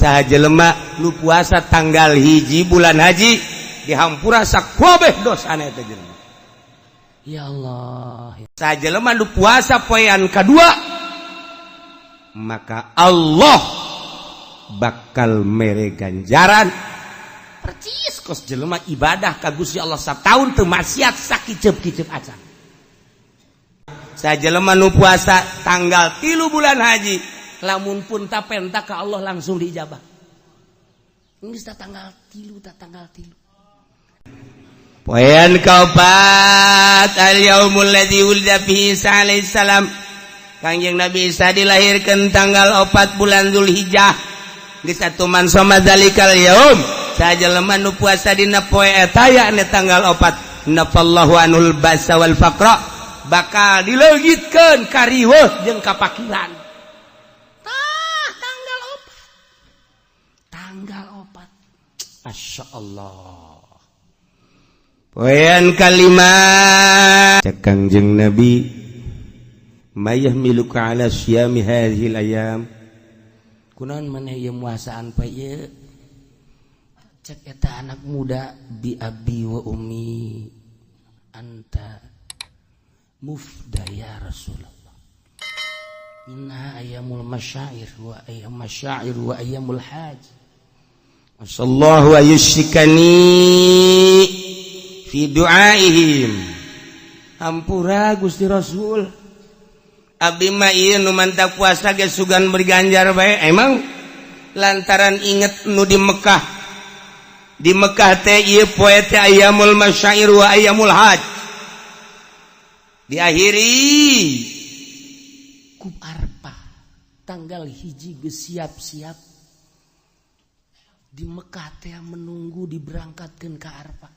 Saha jelema nu puasa tanggal 1 bulan haji, dihampura sakabeh dosana eta jelema. Ya Allah. Saha jelema nu puasa poean kadua, maka Allah bakal mere ganjaran percis kos jelema ibadah ka Gusti Allah sataun teu maksiat sakiceup-kiceup acan. Saha jelema nu puasa tanggal 3 bulan haji, lamun pun tapenta ka Allah langsung diijabah. Geus tanggal 3, ta tanggal 3. Poean kaopat, al yaumul ladzi wulida fihi Isa alaihissalam. Kangjeng Nabi Isa dilahirkan tanggal 4 bulan Zulhijjah. Geus atuh, man shoma dzalikal yaum, saha jelema nu puasa dina poe eta, yakni tanggal 4, nafallahu anul basa wal faqra, bakal dileungitkeun kariweuh jeung kapakiran. Tah, tanggal 4, tanggal 4. Masya Allah. Poean kalima, cek Kangjeng Nabi, ma yahmiluka ala siyami hadhil ayam? Kunaon maneh ieu muasaan poe ieu? Cek eta anak muda, bi abi wa ummi anta mufda ya Rasulullah, inna ayyamul masyair wa ayyam masyair wa ayyamul hajj. Asallahu ayusyikani fi du'aihim. Hampura, Gusti Rasul, abdi mah ieu nu mantak puasa ge sugan berganjar bae, emang lantaran inget nu di Mekah. Di Mekah teh ieu poe teh ayyamul masyair wa ayyamul hajj, diakhiri ku Arpah. Tanggal 1 geus siap-siap di Mekah teh menunggu diberangkatkan ke Arpah.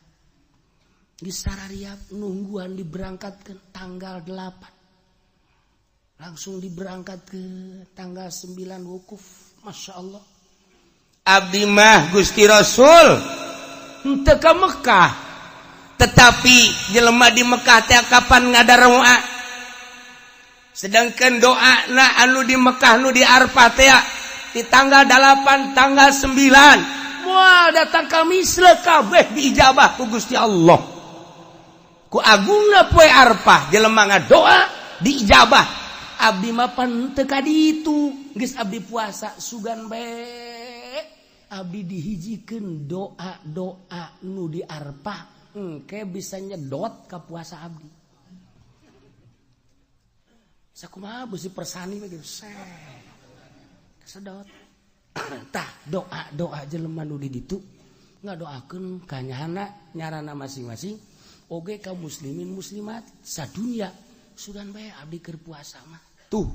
Di sarariap nungguan diberangkatkan. Tanggal 8 langsung diberangkat ke tanggal 9 wukuf. Masya Allah. Abdi mah, Gusti Rasul, henteu ka Mekah, tetapi jelema di Mekah teh kapan ngadaroa, sedangkan doa na anu di Mekah, nu di Arfah teh di tanggal 8, tanggal 9, moal datang ka misle kabeh diijabah ku Gusti Allah. Ku agungna poe Arfah, jelema ngadoa diijabah. Abdi mah pan teu ka ditu, geus abdi puasa sugan bae abdi dihijikeun doa-doa nu di Arfah, engke bisa nyedot ka puasa abdi. Sakumaha beusi persani begitu sedot. Tah, doa-doa jelema nu di ditu ngadoakeun kanyahana nyarana masing-masing oge ka muslimin muslimat sadunya, sugan bae abdi keur puasa mah. Tuh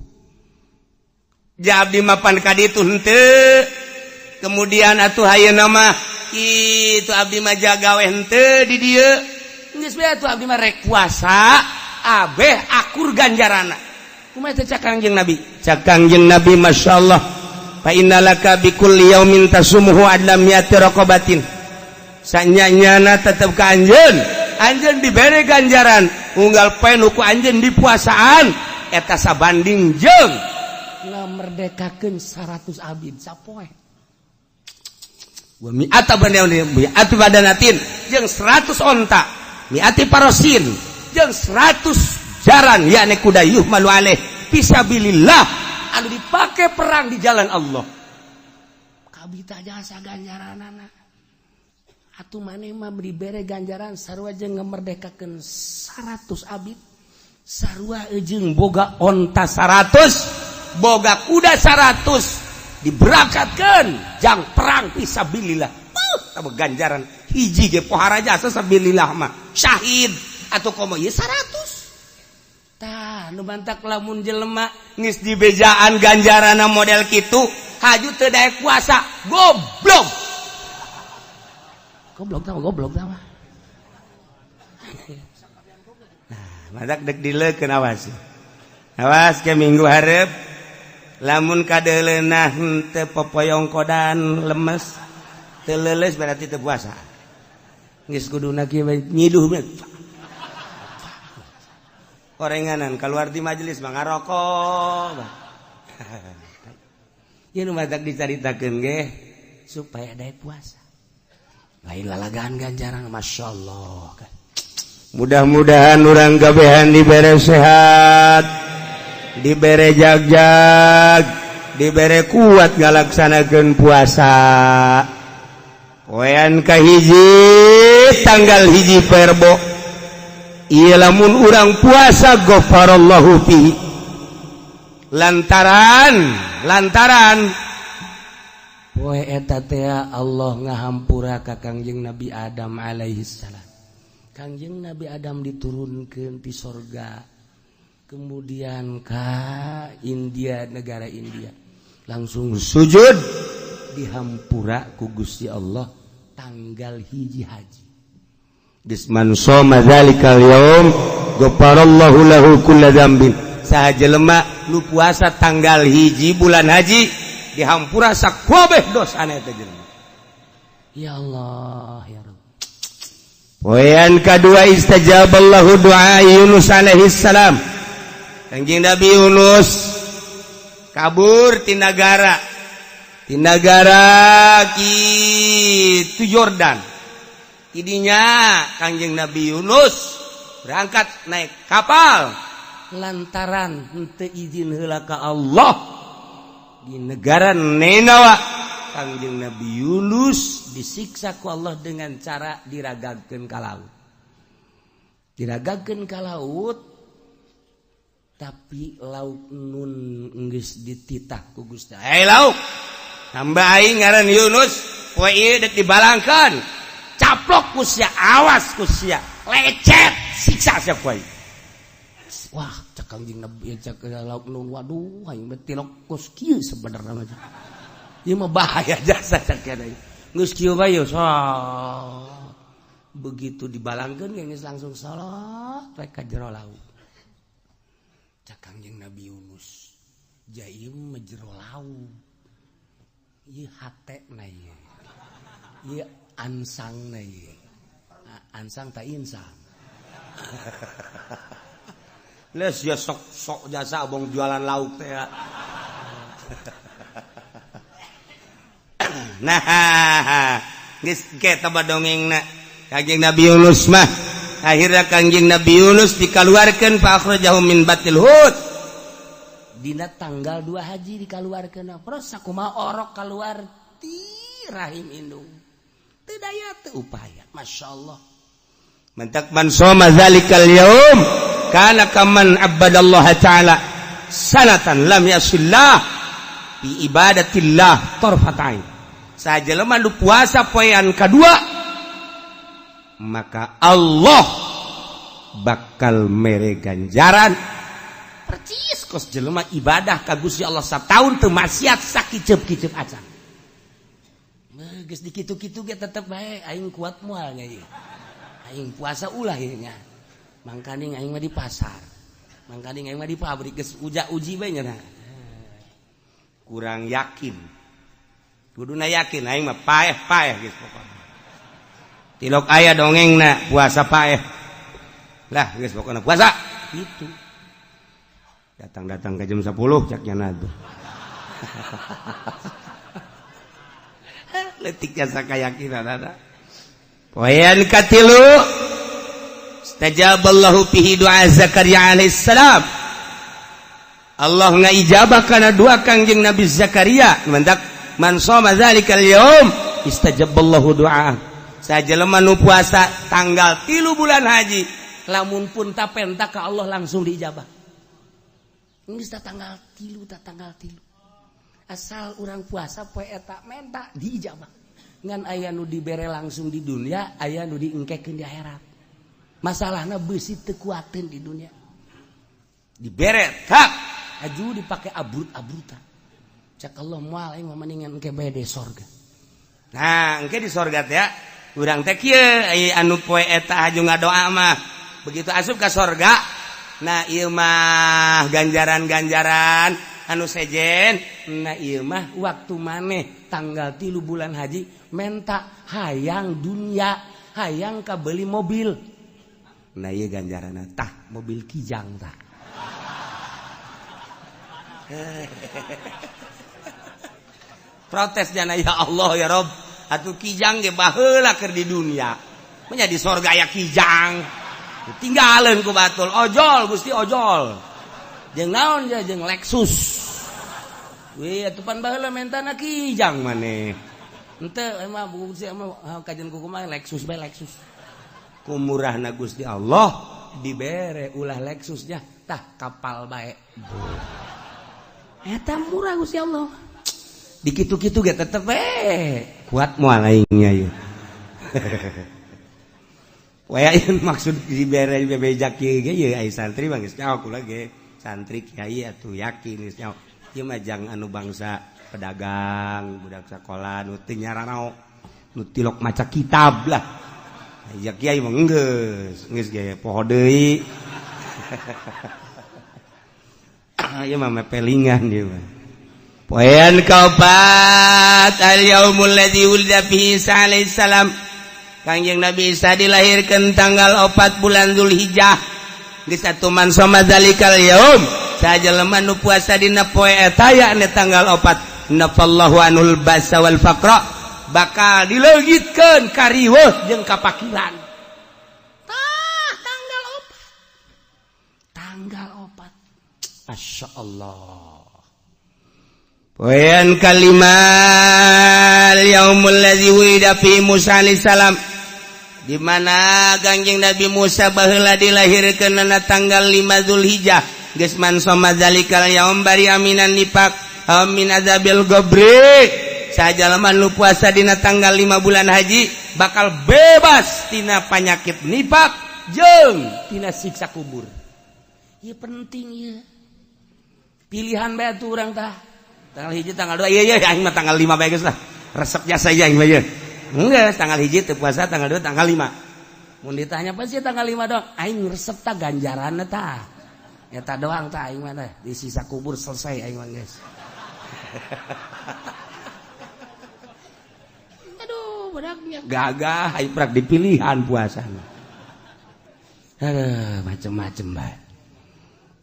ja, abdi mapan ka ditu henteu. Kemudian atuh ayeuna mah itu abdi mah jagawe henteu di dieu, geus bae atuh abdi mah rek puasa abeh akur ganjarana. Kumaha teh cak Kangjeng Nabi? Cak Kangjeng Nabi, masyaallah, fa innalaka bikulli yaumin tasumuhu adla mi'ati raqabatin. Sanyanyana tetep ka anjeun, anjeun dibere ganjaran unggal poe nu ku anjeun dipuasaan eta sabanding jeung ngamerdekakeun 100 abid sapoe. Wa mi'ata mi'ati badanatin, jeung 100 onta, mi'ati farosin, jeung 100 jaran, yakni kuda, yuhmalu alaih fisabilillah, anu dipake perang di jalan Allah. Kabita jasa ganjaranana atuh maneh mah dibere ganjaran sarua jeung ngamerdekakeun 100 abid, sarua jeung boga onta 100, boga kuda 100, diberangkatkan jang perang fisabilillah. Tambah ganjaran hiji ge pohara jasa sabilillah mah syahid atau komo ieu 100. Tah, nu mantak lamun jelema geus dibejaan ganjaranna model kitu, haju teu daek puasa, goblok. Goblok tah, goblok tah mah. Nah, matak dek dileukeun, awas awas ke minggu hareup lamun kadeleunah henteu popoyong kodan lemes, teu leuleus, berarti teu puasa. Geus kuduna kieu nyiduh orenganan keluar di majelis mah ngarokok. Ieu nu matak dicaritakeun ge. Supaya daek puasa. Lain lalagaan ganjaran, Masya Allah. Mudah-mudahan urang kabehan dibere sehat, dibere jagjag, dibere kuat ngalaksanakeun puasa. Poean kahiji tanggal 1 Perbo. Ieu lamun urang puasa ghafarallahu fihi. Lantaran poe eta teh Allah ngahampura ka Kangjeng Nabi Adam alaihi salam. Kangjeng Nabi Adam diturunkeun ti sorga, kemudian ka India, negara India, langsung sujud dihampura ku Gusti Allah tanggal 1 haji. Geus man shoma dzalikal yaum ghafarallahu lahu kulla dzambin. Saha jelema nu puasa tanggal 1 bulan haji dihampura sakabeh dosana eta jelema. Ya Allah ya Rabb. Poean kadua istajaballahu du'a Yunus alaihi salam. Kangjeng Nabi Yunus kabur ti nagara kitu Yordan. Tidinya Kangjeng Nabi Yunus berangkat naik kapal lantaran henteu izin heula ka Allah di negara Ninawa. Kangjeng Nabi Yunus disiksa ku Allah dengan cara diragagkeun ka laut. Diragagkeun ka laut, tapi laut nun geus dititah ku Gusti. Hei laut, hamba aing ngaran Yunus, poe ieu dek dibalangkeun. Caplok ku sia, awas ku sia, lecet, siksa sia ku aing. Wah, cek Kangjeng Nabi, cek laut nun, waduh aing mah tilok kos kieu sebenarnya mah. Ieu mah bahaya jasa cek aing. Geus kieu bae so. Begitu dibalangkeun geus langsung salat rek ka jero laut. Cek Kangjeng Nabi Yunus, ja ieu mah jero laut. Ieu hatena ieu. Ieu ansangna ieu. Ansang ta insang. Les ya sok-sok jasa abong jualan lauk teh ya. Nah, geus ke taba dongengna. Kangjeng Nabi Yunus mah akhirnya Kangjeng Nabi Yunus dikaluarkeun fa akhrajahu min batil hut. Dina tanggal 2 haji dikaluarkeun. Terus sakumaha orok kaluar ti rahim indung. Teu daya teu upaya. Masya Allah. Mantak man shoma dzalikal yaum kana kaman abadallaha ta'ala sanatan lam yasillah bi ibadatillah tarfatain. Sajelema nu puasa poean kadua maka Allah bakal mere ganjaran percis kos jelema ibadah ka Gusti Allah sataun teu maksiat sakiceup-kiceup acan. Geus dikitu-kitu ge tetep bae aing kuat moal nya ieu. Aing puasa ulah ieu nya. Mangkaning aing mah di pasar. Mangkaning aing mah di pabrik geus uja-uji bae nya. Kurang yakin. Kuduna yakin aing mah paeh-paeh geus pokona. Tilok aya dongengna puasa paeh. Lah geus pokona puasa gitu. Datang-datang ke jam 10 cak nyana tuh. Letik jasa keyakinan ada. Poean katilu istajaballahu fihi du'a Zakaria alaihissalam. Allah ngaijabah kana doa Kangjeng Nabi Zakaria. Mantak man shoma dzalikal yaum istajaballahu du'a. Sajelema nu puasa tanggal 3 bulan haji, lamun pun tapenta ka Allah langsung diijabah. Geus tanggal 3 ta tanggal 3. Asal urang puasa poe eta menta diijabah. Ngan aya nu dibere langsung di dunia, aya nu diengkekeun di akhirat. Masalahna beusi teu kuateun di dunia. Dibere tak aju dipake abrut-abrutan. Cak Allah moal aing mah mendingan engke bae di sorga. Nah, engke di sorga teh ya. Urang teh kieu anu poe eta aju ngadoa mah. Begitu asup ka sorga, nah ieu mah ganjaran-ganjaran anu sejen. Nah ieu mah waktu maneh tanggal 3 bulan haji menta hayang dunia, hayang kabeli mobil. Nah ieu ganjaranna tah mobil Kijang tah. Protes jana, ya Allah ya Rob, atuh kijang ge baheula keur di dunia. Nya di sorga aya kijang. Tinggalin ku batul. Ojol Gusti, ojol. Jeung naon ja, jeung Lexus. Wih, atuh pan baheula mentana kijang maneh. Henteu emang Gusti emang kajian ku kumaha, Lexus bae, Lexus. Ku murahna Gusti Allah dibere ulah Lexusnya, tah kapal bae. Eta murah Gusti Allah. Dikitu-kitu ge tetep we kuat moal aingnya ieu. Waya ieu maksud dibere bebeja kieu ge ieu, ai santri mah geus nyaho kula ge. Santri kiai atuh yakin geus nyaho. Ieu mah jang anu bangsa pedagang, budak sekolah nu teu nyaranao, nu tilok maca kitab lah. Ya kiai mah geus, geus ge poho deui. Ieu mah mepelingan ieu mah. Poean kaopat, al yaumul ladzi wulida fihi Isa alaihi salam. Kangjeng Nabi Isa dilahirkan tanggal 4 bulan Zulhijjah. Geus atuh man shoma dzalikal yaum, saha jelema nu puasa dina poe eta, yakni tanggal 4, nafallahu anul basa wal faqra, bakal dileungitkeun kariweuh jeung kapakiran. Tah, tanggal 4. Tanggal 4. Masya Allah. Poean kalima, yaumul ladzi wulida fi Musa alaihi salam, di mana Kangjeng Nabi Musa baheula dilahirkeun na tanggal 5 Zulhijjah. Geus man shoma dzalikal yaum bari aminan nifaq min azabil qabri, sajalema nu puasa dina tanggal 5 bulan haji bakal bebas tina penyakit nifak jeung tina siksa kubur. Ieu penting ieu. Pilihan bae atuh urang tah. Tanggal 1, tanggal 2, iya iya, aing mah tanggal 5 bae geus lah. Resep jasa aing mah ieu. Enggak, tanggal 1 teu puasa, tanggal 2, tanggal 5. Mun ditanya apa sih tanggal 5 dong? Aing resep ta ganjaranna ta. Eta doang ta aing mah teh. Di sisa kubur selesai aing mah geus. Aduh, budaknya gagah aing prak dipilihan puasana. Aduh, macem-macem bae.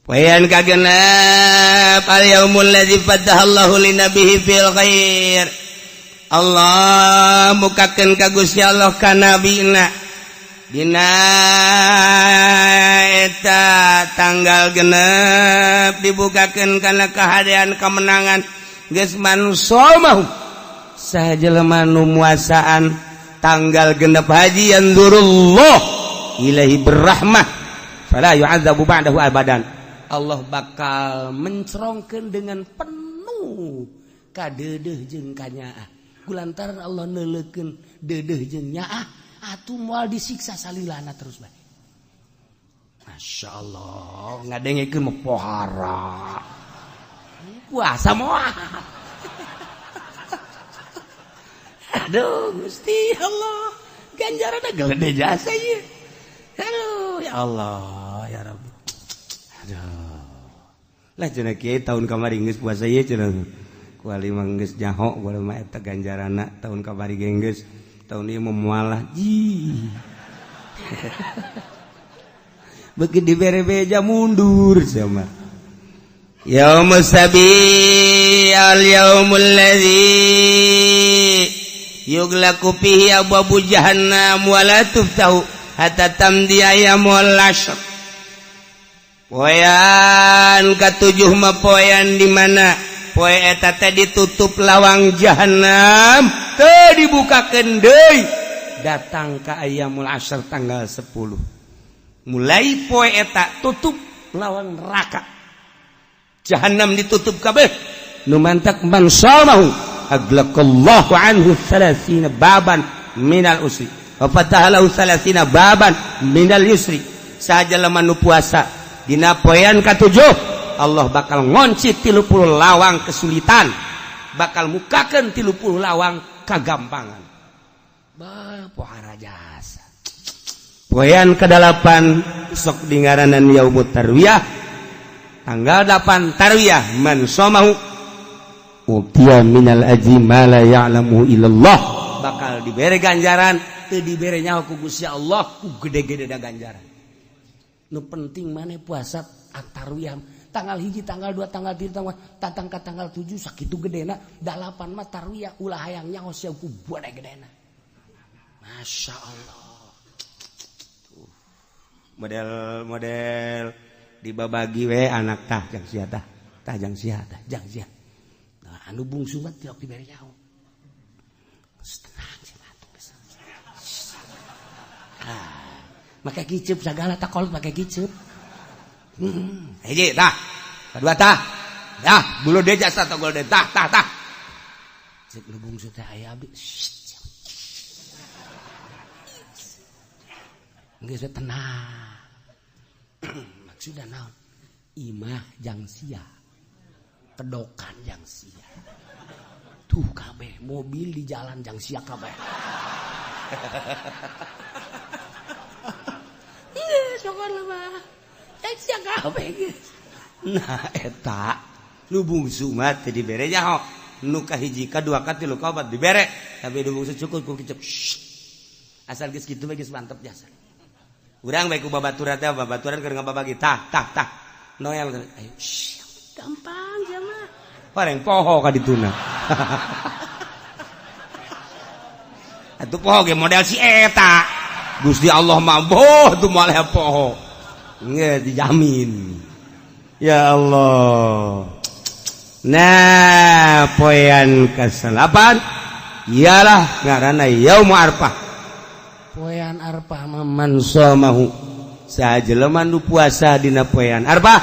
Poean kagenep, al yaumul ladzi fatahallahu linabihi fil khair. Allah mukakeun ka Gusti Allah ka nabina dina eta tanggal 6, dibukakeun kana kahadean kemenangan. Geus man shomahu, saha jelema nu muasaan tanggal 6 haji, yanzurullah ilaihi berrahmah fala yu'adzabu ba'dahu abadan. Allah bakal mencerongkeun dengan penuh kadeudeuh jeung kanyaah. Kulantaran Allah neuleukeun deudeuh jeung nyaah, atuh moal disiksa salilana terus bae. Masya Allah, ngadengekeun mah pohara. Puasa moal. Aduh, Gusti Allah, ganjaranna gede jasa ieu. Aduh, ya Allah, ya Rabbi. Aduh. Lah cenah kiai tahun kamari geus puasa ieu cenah. Kuali mah geus nyaho kuali mah eta ganjaranna tahun kamari ge geus. Tahun ieu mah moal ji. Beuki dibere beja mundur sama. Yaumus sabi al yaumul ladzi yughlaqu fihi abwabu jahannam wa la tuftahu hatta tamdi ayyamul ashr. Poean katujuh mah poean di mana poe eta teh ditutup lawang jahanam, teu dibukakeun deui datang ka ayyamul ashr tanggal 10. Mulai poe eta tutup lawang neraka jahanam, ditutup kabeh. Nu mantak man shamahu aglaqallahu anhu 30 baban minal usri wa fataha lahu 30 baban minal yusri. Saha jelema nu puasa dina poean katujuh, Allah bakal ngonci 30 lawang kesulitan, bakal mukakeun 30 lawang kagampangan. Bah, pohara jasa. Poean kedalapan sok dingaranan yaumut tarwiyah, tanggal 8 tarwiyah, man shamahu utiya minal ajri ma la ya'lamu illallah, bakal dibere ganjaran teu dibere nyaho ku Gusti Allah, ku gede-gede da ganjaran. Nu penting maneh puasa tarwiyah. Tanggal 1, tanggal 2, tanggal 3, tanggal tatang ka tanggal 7 sakitu gedena, 8 mah tarwiyah ulah hayang nyaho sia ku bade gedena. Masya Allah. Tuh. Model-model dibabagi we anak tah jang sia tah. Tah jang sia tah jang sia. Nah, anu bungsu mah tilok dibere nyaho. Tenang sia atuh geus. Ah, make kiceup sagala tak kolot make kiceup. Hiji tah. Kadua tah. Dah, bulu deja satu golden tah tah tah. Cek nu bungsu teh aya abdi. Geus tenang. Maksudna naon? Imah jang sia. Kedokan jang sia. Tuh kabeh mobil di jalan jang sia kabeh. Geus pokona mah. Sia kabeh geus. Nah eta nu bungsu mah teu dibere nyaho. Nu kahiji kadua katilu kaopat dibere, tapi nu bungsu cukup ku kicep. Asal geus kitu mah geus mantep jasa. Urang bae ku babaturan teh babaturan keur ngababagi tah tah tah. Noel ayo gampang sia mah. Pareng poho ka dituna. Atuh poho ge model si eta. Gusti Allah mah boh tuh moal poho. Nggak dijamin. Ya Allah. Nah, poean ke-8 ialah ngaranna Yaum Arfah. Poean Arfah mah man shamahu. Saha jelema nu puasa dina poean Arfah.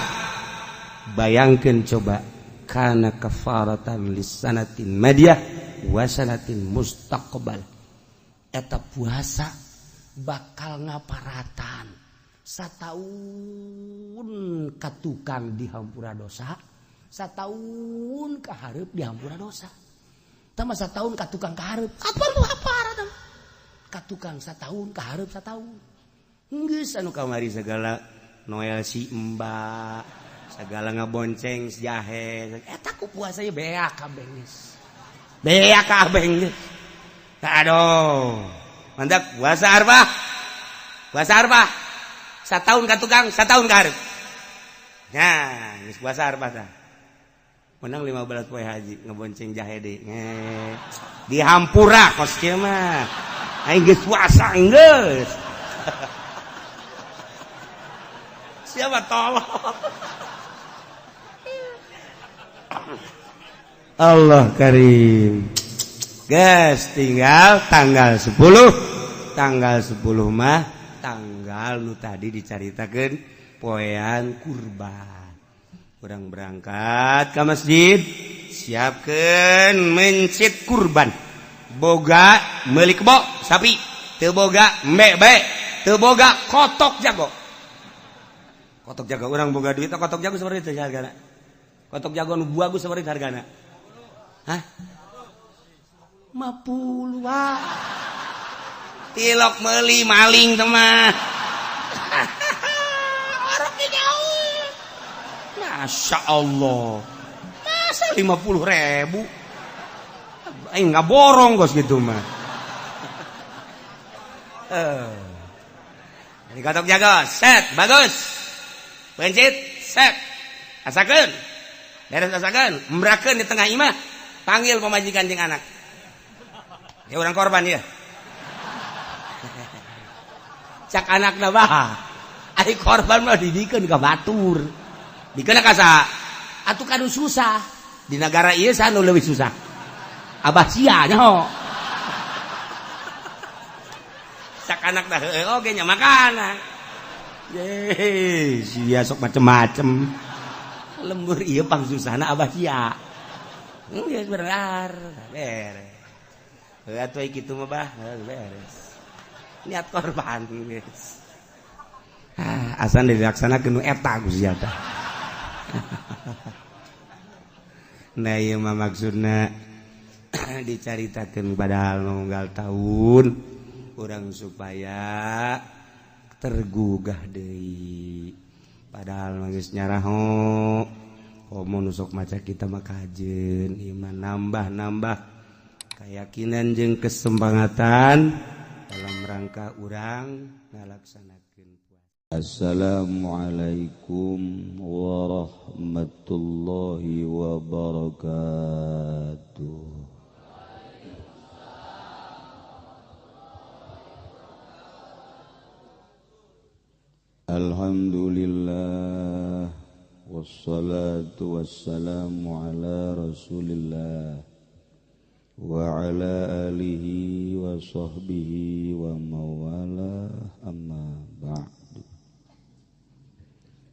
Bayangkeun coba kana kafaratan lisanatin madiyah wa sanatin mustaqbal. Eta puasa bakal ngaparatan sataun ka tukang dihampura dosa, sataun ka hareup dihampura dosa. Tah mah sataun ka tukang ka hareup, apa nu haparatan? Ka tukang sataun ka hareup sataun. Geus anu kamari segala Noel si Mbak, segala ngabonceng si jahe, eta ku puasa ye beak kabeh geus. Beak kabeh geus. Aduh. Mantap puasa Arfah. Puasa Arfah. Sataun ka tukang, sataun ka hareup. Nah, geus puasa Arfah tah. Menang 15 poe haji ngebonceng jahe deui. Dihampura kos kieu mah. Aing geus puasa geus. Siapa tolong. Allah karim. Geus tinggal tanggal 10. Tanggal 10 mah tanggal nu tadi dicaritakeun poean kurban. Urang berangkat ke masjid, siapkeun mencit kurban. Boga meuli kebo sapi, teu boga embe bae, teu boga kotok jago. Kotok jago urang boga duit kotok jago sabaraha teh hargana? Kotok jago nu bagus sabaraha hargana? Hah? 50 wae. Tilok meuli maling teh mah. Orok jauh. Masya Allah. Masa 50.000? Aing nggak borong kos gitu mah. Ini kotok jago, set, bagus. Pencit, set. Asakeun. Beres asakeun, embrakeun di tengah imah. Panggil pamajikan jeung anak. Ya orang korban ya. Cak anakna bah. Ari korban mah didikeun ka batur. Dikeun ka saha? Atuh kanu susah. Di negara ieu saha nu leuwih susah? Abah sia nyaho. Cak anakna heueuh oge nya makana. Ye, sia sok macem-macem. Lembur ieu pangsusahna abah sia. Geus bener, beres. Heuh atuh kitu mah bah, beres. Niat korban geus. Ah, asan dilaksanakeun nu eta ku sia tah. Nah ieu mah maksudna dicaritakeun padahal unggal tahun urang supaya tergugah deui. Padahal mah geus nyaraho komo nu sok maca kita mah kajeun ieu mah nambah-nambah keyakinan jeung kesempangatan dalam rangka urang ngalaksanakeun. Assalamualaikum warahmatullahi wabarakatuh. Alhamdulillah wassalatu wassalamu ala Rasulillah wa ala alihi wa sahbihi wa mawala, amma ba'd.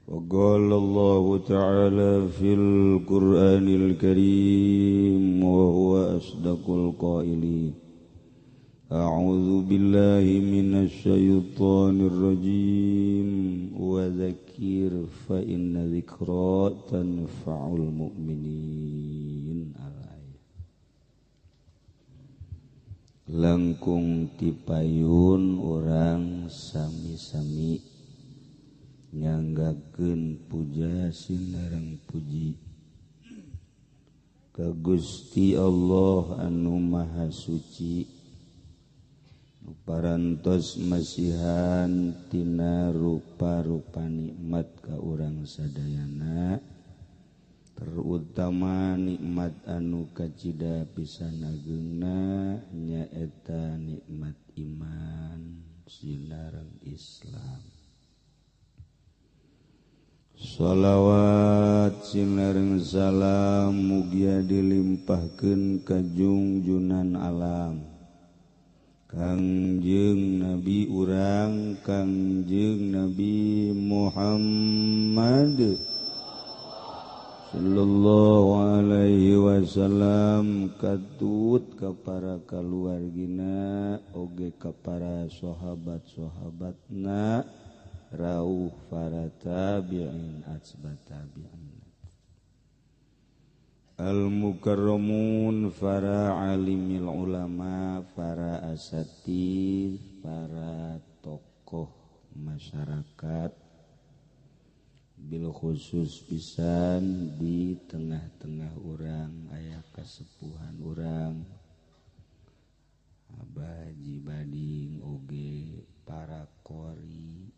وقال الله تعالى في القرآن الكريم وهو أصدق القائلين أعوذ بالله من الشيطان الرجيم وذكر فإن ذكرى تنفع المؤمنين. Langkung tipayun orang sami-sami nyanggakeun puja sinareng puji ka Gusti Allah anu Maha Suci, parantos masihan tina rupa-rupa nikmat ka urang sadayana, terutama nikmat anu kacida pisan ageungna nyaeta nikmat iman sinareng Islam. Shalawat sinareng salam mugia dilimpahkeun ka jungjunan alam Kangjeng Nabi urang Kangjeng Nabi Muhammad sallallahu alaihi wasallam, katut ka para kaluargina oge ka para sahabat-sahabatna, rauh para tabi'in atsba tabi'in, al-mukarramun, para alimil ulama, para asatid, para tokoh masyarakat, bil khusus pisan di tengah-tengah urang aya kasepuhan urang Abah Haji Bading oge para qori,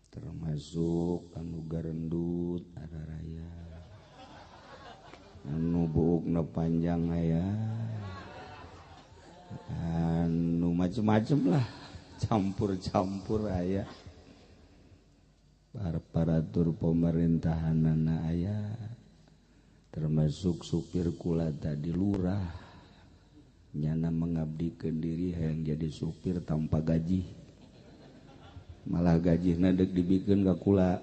termasuk anu garendut araraya, anu buukna panjang aya, anu macem-macem lah, campur-campur aya, aparatur pemerintahanana aya, termasuk supir kula tadi lurah nyana mengabdikeun diri hayang jadi supir tanpa gaji, malah gaji dek dibikin ka kula.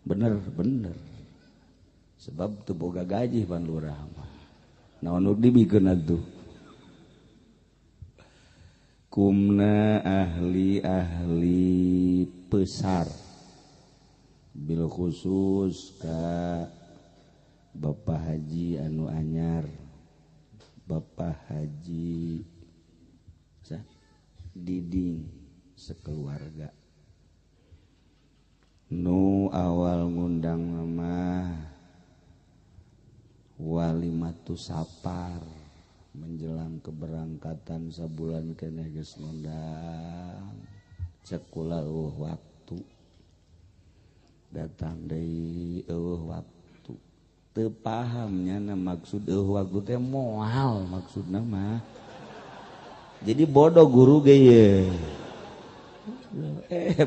Bener bener, sebab teu boga gaji pan lurah mah, naon nu dibikeun atuh. Kumna ahli-ahli pesar bil khusus ka Bapak Haji anu anyar, Bapak Haji Diding sekeluarga, nu awal ngundang mah walimatu sapar menjelang keberangkatan sabulan keneh geus ngundang, cek kula eueuh waktu datang deui eueuh waktu, teu paham nyana maksud eueuh waktu teh moal maksudna mah, jadi bodoh guru ge ye.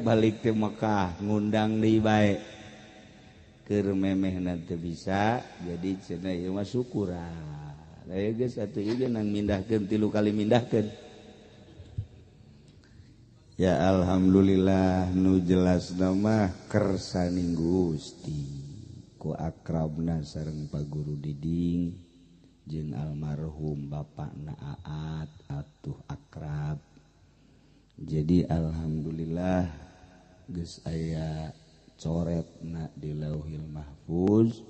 Balik ke Mekah ngundang deui bae keur memehna teu bisa, jadi cenah ieu mah syukuran. Aya geus atuh ieu nang mindahkeun 3 kali mindahkeun. Ya alhamdulillah nu jelasna mah kersaning Gusti ku akrabna sareng Pak Guru Diding jeung almarhum bapakna Aat atuh akrab. Jadi alhamdulillah geus aya coretna di Lauhil Mahfuz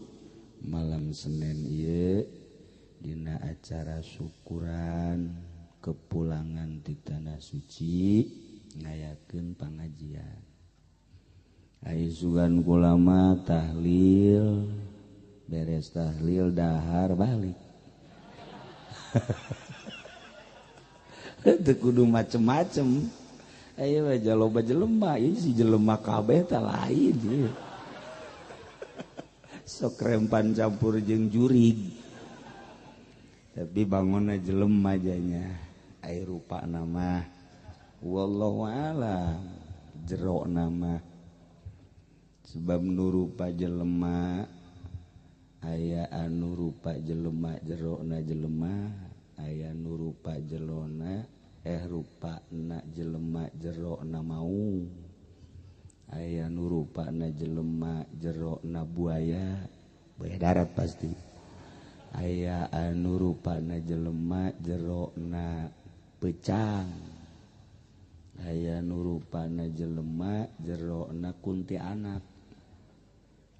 malam Senin ieu dina acara syukuran kepulangan di tanah suci ngayakeun pangajian. Ai sugan kulama tahlil, beres tahlil dahar balik. Teu kudu macem-macem. Ayo aja loba jelema, ieu si jelema kabeh teh lain ieu. Sok rempan campur jeung jurig. Tapi bangunna jelema janya. Ai rupa nama wallahu alam jero nama. Sebab nu rupa jelema aya anu rupa jelema jerona jelema, aya nu rupa jelona rupana jelema jerona mau, aya nu rupana jelema jerona buaya, buaya darat pasti, aya anu rupana jelema jerona pecang, aya nu rupana jelema jerona kuntianak.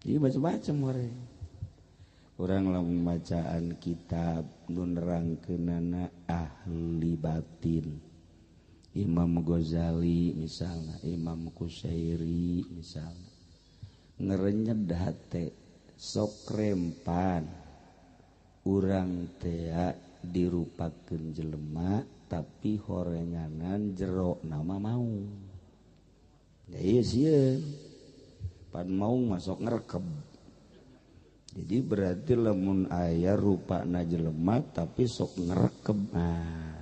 Ieu macam-macam orang. Orang lamun bacaan kitab nu nerangkeunana ahli batin, Imam Ghazali misalnya, Imam Kusairi misalnya, ngerenyed hate sok rempan urang tea dirupakeun jelema tapi horenganan jero nama mau. Ya ieu sieun pan mau masuk ngerekeb. Jadi berarti lamun aya rupana jelema tapi sok ngerekeb. Nah,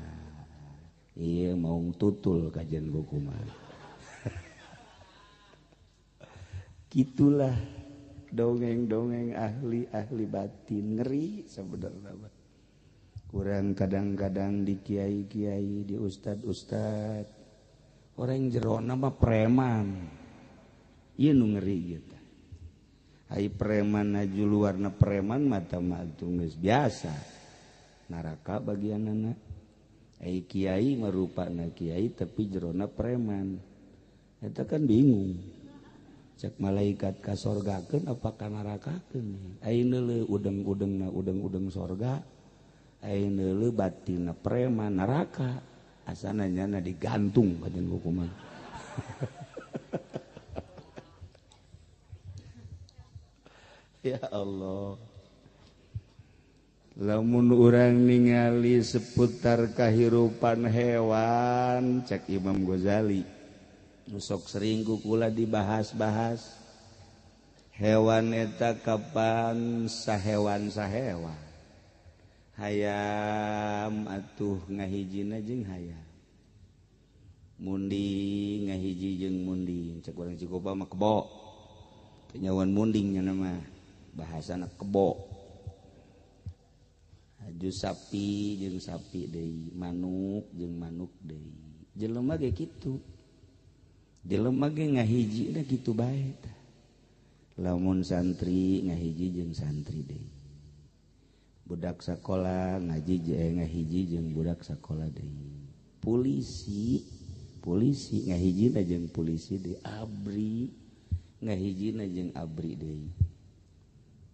iya mau tutul kajian buku mah. Gitulah dongeng-dongeng ahli-ahli batin, ngeri sebenarnya. Kurang kadang-kadang di kiai-kiai, di ustad-ustad, orang jerona mah preman. Ieu nu ngeri gitu. Ai preman aju luarna preman mata mah geus biasa. Neraka bagianana. Ai kiai marupana kiai tapi jerona preman. Eta kan bingung. Cek malaikat ka sorgakeun apa ka nerakakeun? Ai neuleuh udeng-udengna udeng-udeng sorga, ai neuleuh batinna preman neraka. Asana nyana digantung kajen hukuman. Ya Allah. Lamun urang ningali seputar kahirupan hewan, cek Imam Ghazali, nu sok sering ku kula dibahas-bahas. Hewan eta kapan sahewan-sahewan. Hayam atuh ngahijina jeung hayam. Munding ngahiji jeung munding, cek urang Cikopa mah kebo. Kenyawan munding nya mah. Bahasana kebo. Aju sapi jeung sapi deui, manuk jeung manuk deui. Jelema ge kitu. Jelema ge ngahijina kitu bae tah. Lamun santri ngahiji jeung santri deui. Budak sakola ngaji ngahiji jeung budak sakola deui. Polisi, polisi ngahijina jeung polisi deui, abri ngahijina jeung abri deui.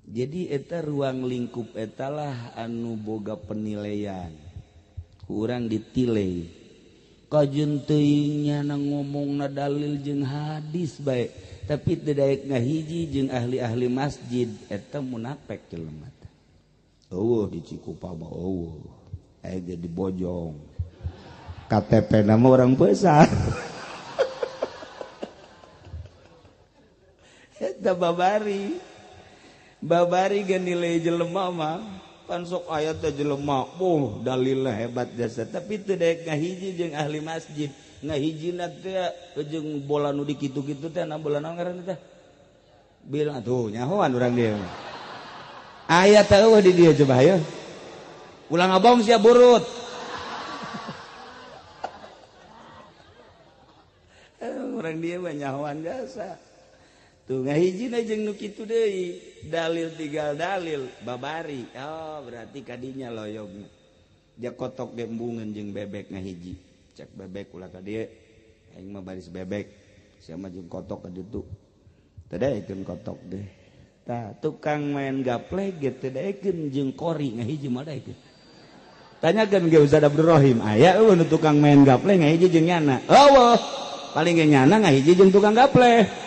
Jadi eta ruang lingkup etalah anu boga penilaian. Kurang ditilai. Kajeun teuing nyana ngomongna dalil jeung hadis bae, tapi teu daek ngahiji jeung ahli-ahli masjid eta munafik jelema teh. Eueuh di Cikupa mah eueuh. Aya ge di Bojong. KTP na mah urang besar. Eta babari. Babari ge nilai jelema mah pan sok aya teh jelema, oh dalilna hebat jasa, tapi teu daek ngahiji jeung ahli masjid. Ngahijina teh jeung bola nu dikitu-kitu teh na bola naon ngaranna teh? Bilang atuh nyahoan urang dieu. Aya teh eueuh di dieu coba hayo. Ulah ngabong sia burut. Urang dieu mah nyahoan jasa. Tuh ngahijina jeung nu kitu deui, dalil tinggal dalil babari. Oh, berarti kadinya loyogna. Dia kotok gembungan jeung bebek ngahiji. Cek bebek ulah ka dieu. Aing mah baris bebek. Sia mah jeung kotok ka ditu. Teu daekeun kotok deh. Tah, tukang main gaple ge teu daekeun jeung kori ngahiji mah daekeun. Tanyakeun ge Ustaz Abdul Rohim, aya eueuh nu tukang main gaple ngahiji jeung nyana. Eueuh, paling ge nyana ngahiji jeung tukang gaple.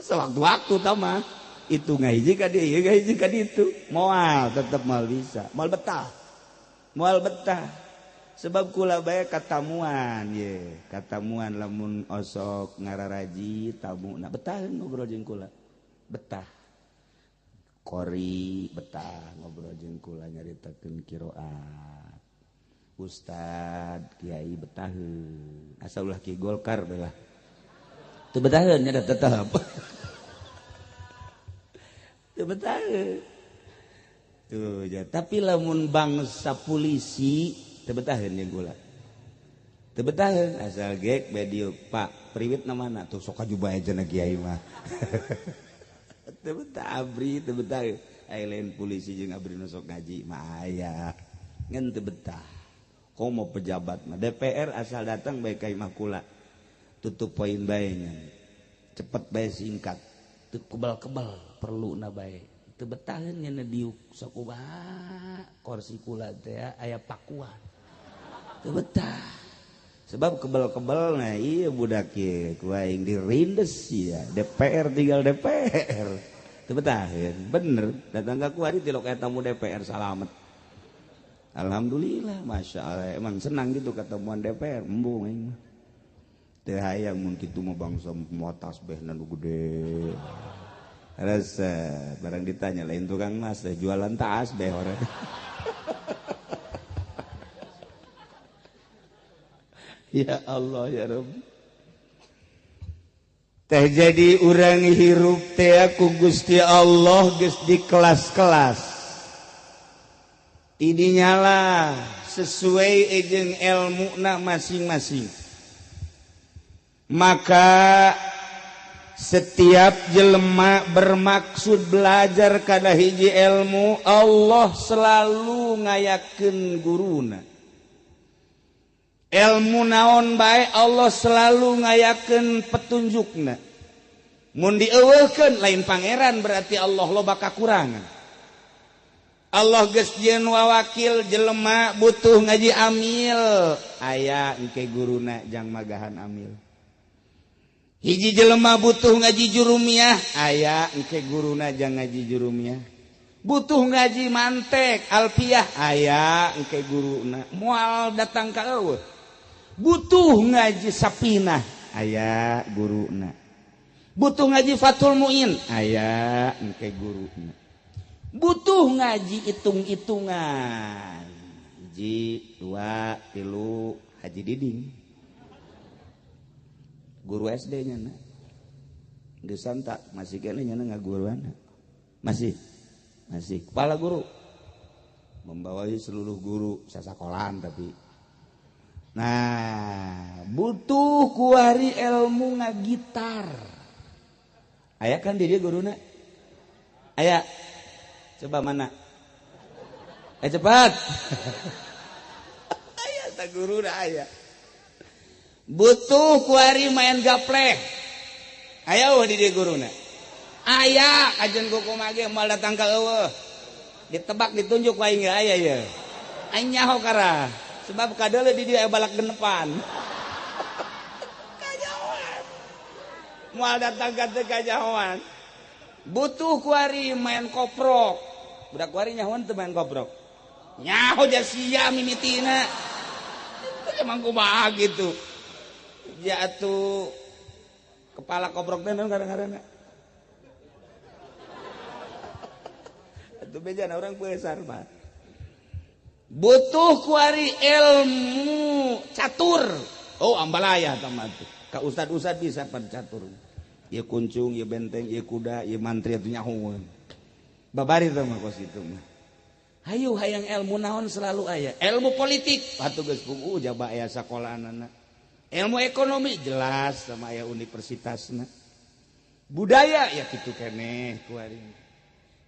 Sewaktu-waktu tau mah itu ngahiji ka dieu, ieu ngahiji ka ditu. Moal tetep moal bisa, moal betah. Moal betah. Sebab kula bae katamuan ye, katamuan lamun osok ngararaji tamu na betah ngobrol jeung kula. Betah. Kori betah ngobrol jeung kula nyaritakeun qiraat. Ustad kiai betaheun. Asal ulah ki Golkar bae lah. Teu betaheun nya tetep. Teu betaheun. Tuh ya, tapi lamun bangsa polisi teu betaheun jeung kula. Teu betaheun asal gek bae dieu Pak, priwit na mana tuh sok aju bae cenah kiai mah. Teu betah abri, teu betah. Ai lain polisi jeung abri nu sok ngaji mah aya. Ngan teu betah. Komo pejabat mah DPR asal datang bae ka imah kula. Tutup poin bae nya. Cepet bae singkat. Teu kebal-kebal perluna bae. Teu betaheun nya diuk sok kumaha kursi kula teh aya pakuan. Teu betah. Sebab kebal-kebal nah iya budak ye ku aing dirindes ya. DPR tinggal DPR. Teu betaheun, bener. Datang ka kuari tilok aya tamu DPR salamet. Alhamdulillah, Masya Allah. Emang senang gitu ketemuan DPR, embung aing mah. Teu hayang mun kitu mah bangsa moal tasbehna nu gede. Rasa barang ditanya lain tukang mas jualan tasbeh orang. Ya Allah ya Rabb. Teh jadi urang hirup teh ku Gusti Allah geus di kelas-kelas. Tidinya lah sesuai jeung elmuna masing-masing. Maka setiap jelema bermaksud belajar kana hiji ilmu, Allah selalu ngayakeun guruna. Ilmu naon bae Allah selalu ngayakeun petunjukna. Mun dieuweuhkeun lain pangeran berarti Allah loba kakurangan. Allah geus jieun wawakil jelema butuh ngaji amil, aya engke guruna jang magahan amil. Hiji jelema butuh ngaji jurumiyah, aya engke guruna jang ngaji jurumiyah. Butuh ngaji mantek alfiah, aya engke guruna moal datang ka eueuh. Butuh ngaji sapinah, aya guruna. Butuh ngaji Fathul Muin, aya engke guruna. Butuh ngaji hitung-hitungan, hiji, dua, tilu, Haji Diding guru SD nya na geus tak masih kene nya ngaguruan masih kepala guru membawahi seluruh guru sasakolaan tapi nah butuh kuari ilmu ngagitar aya kan di dia guruna aya coba mana cepat aya ta guruna aya butuh kuari main gapleh aya eueuh di dieu guruna aya kajen kumaha ge moal datang ka eueuh ditebak ditunjuk wae ge aya ye aing nyaho kara sebab kadeuleu di dieu aya balak genepan kajahoan moal datang ka teu kajahoan butuh kuari main koprok budak kuari nyahoan teu main koprok nyaho ja sia mimitina emang kumaha gitu jatuh kepala koprok teh naon kadang-kadang atuh bejana urang besar mah butuh kuari ilmu catur oh ambalaya tah mah ka ustad-ustad bisa pan catur ieu kuncung ieu benteng ieu kuda ieu mantri atuh nyahoeun babari tah mah kos kitu mah hayu hayang ilmu naon selalu aya ilmu politik atuh geus puguh jaba aya sakolahanana ilmu ekonomi jelas sama aya universitasna budaya ya kitu keneh kuari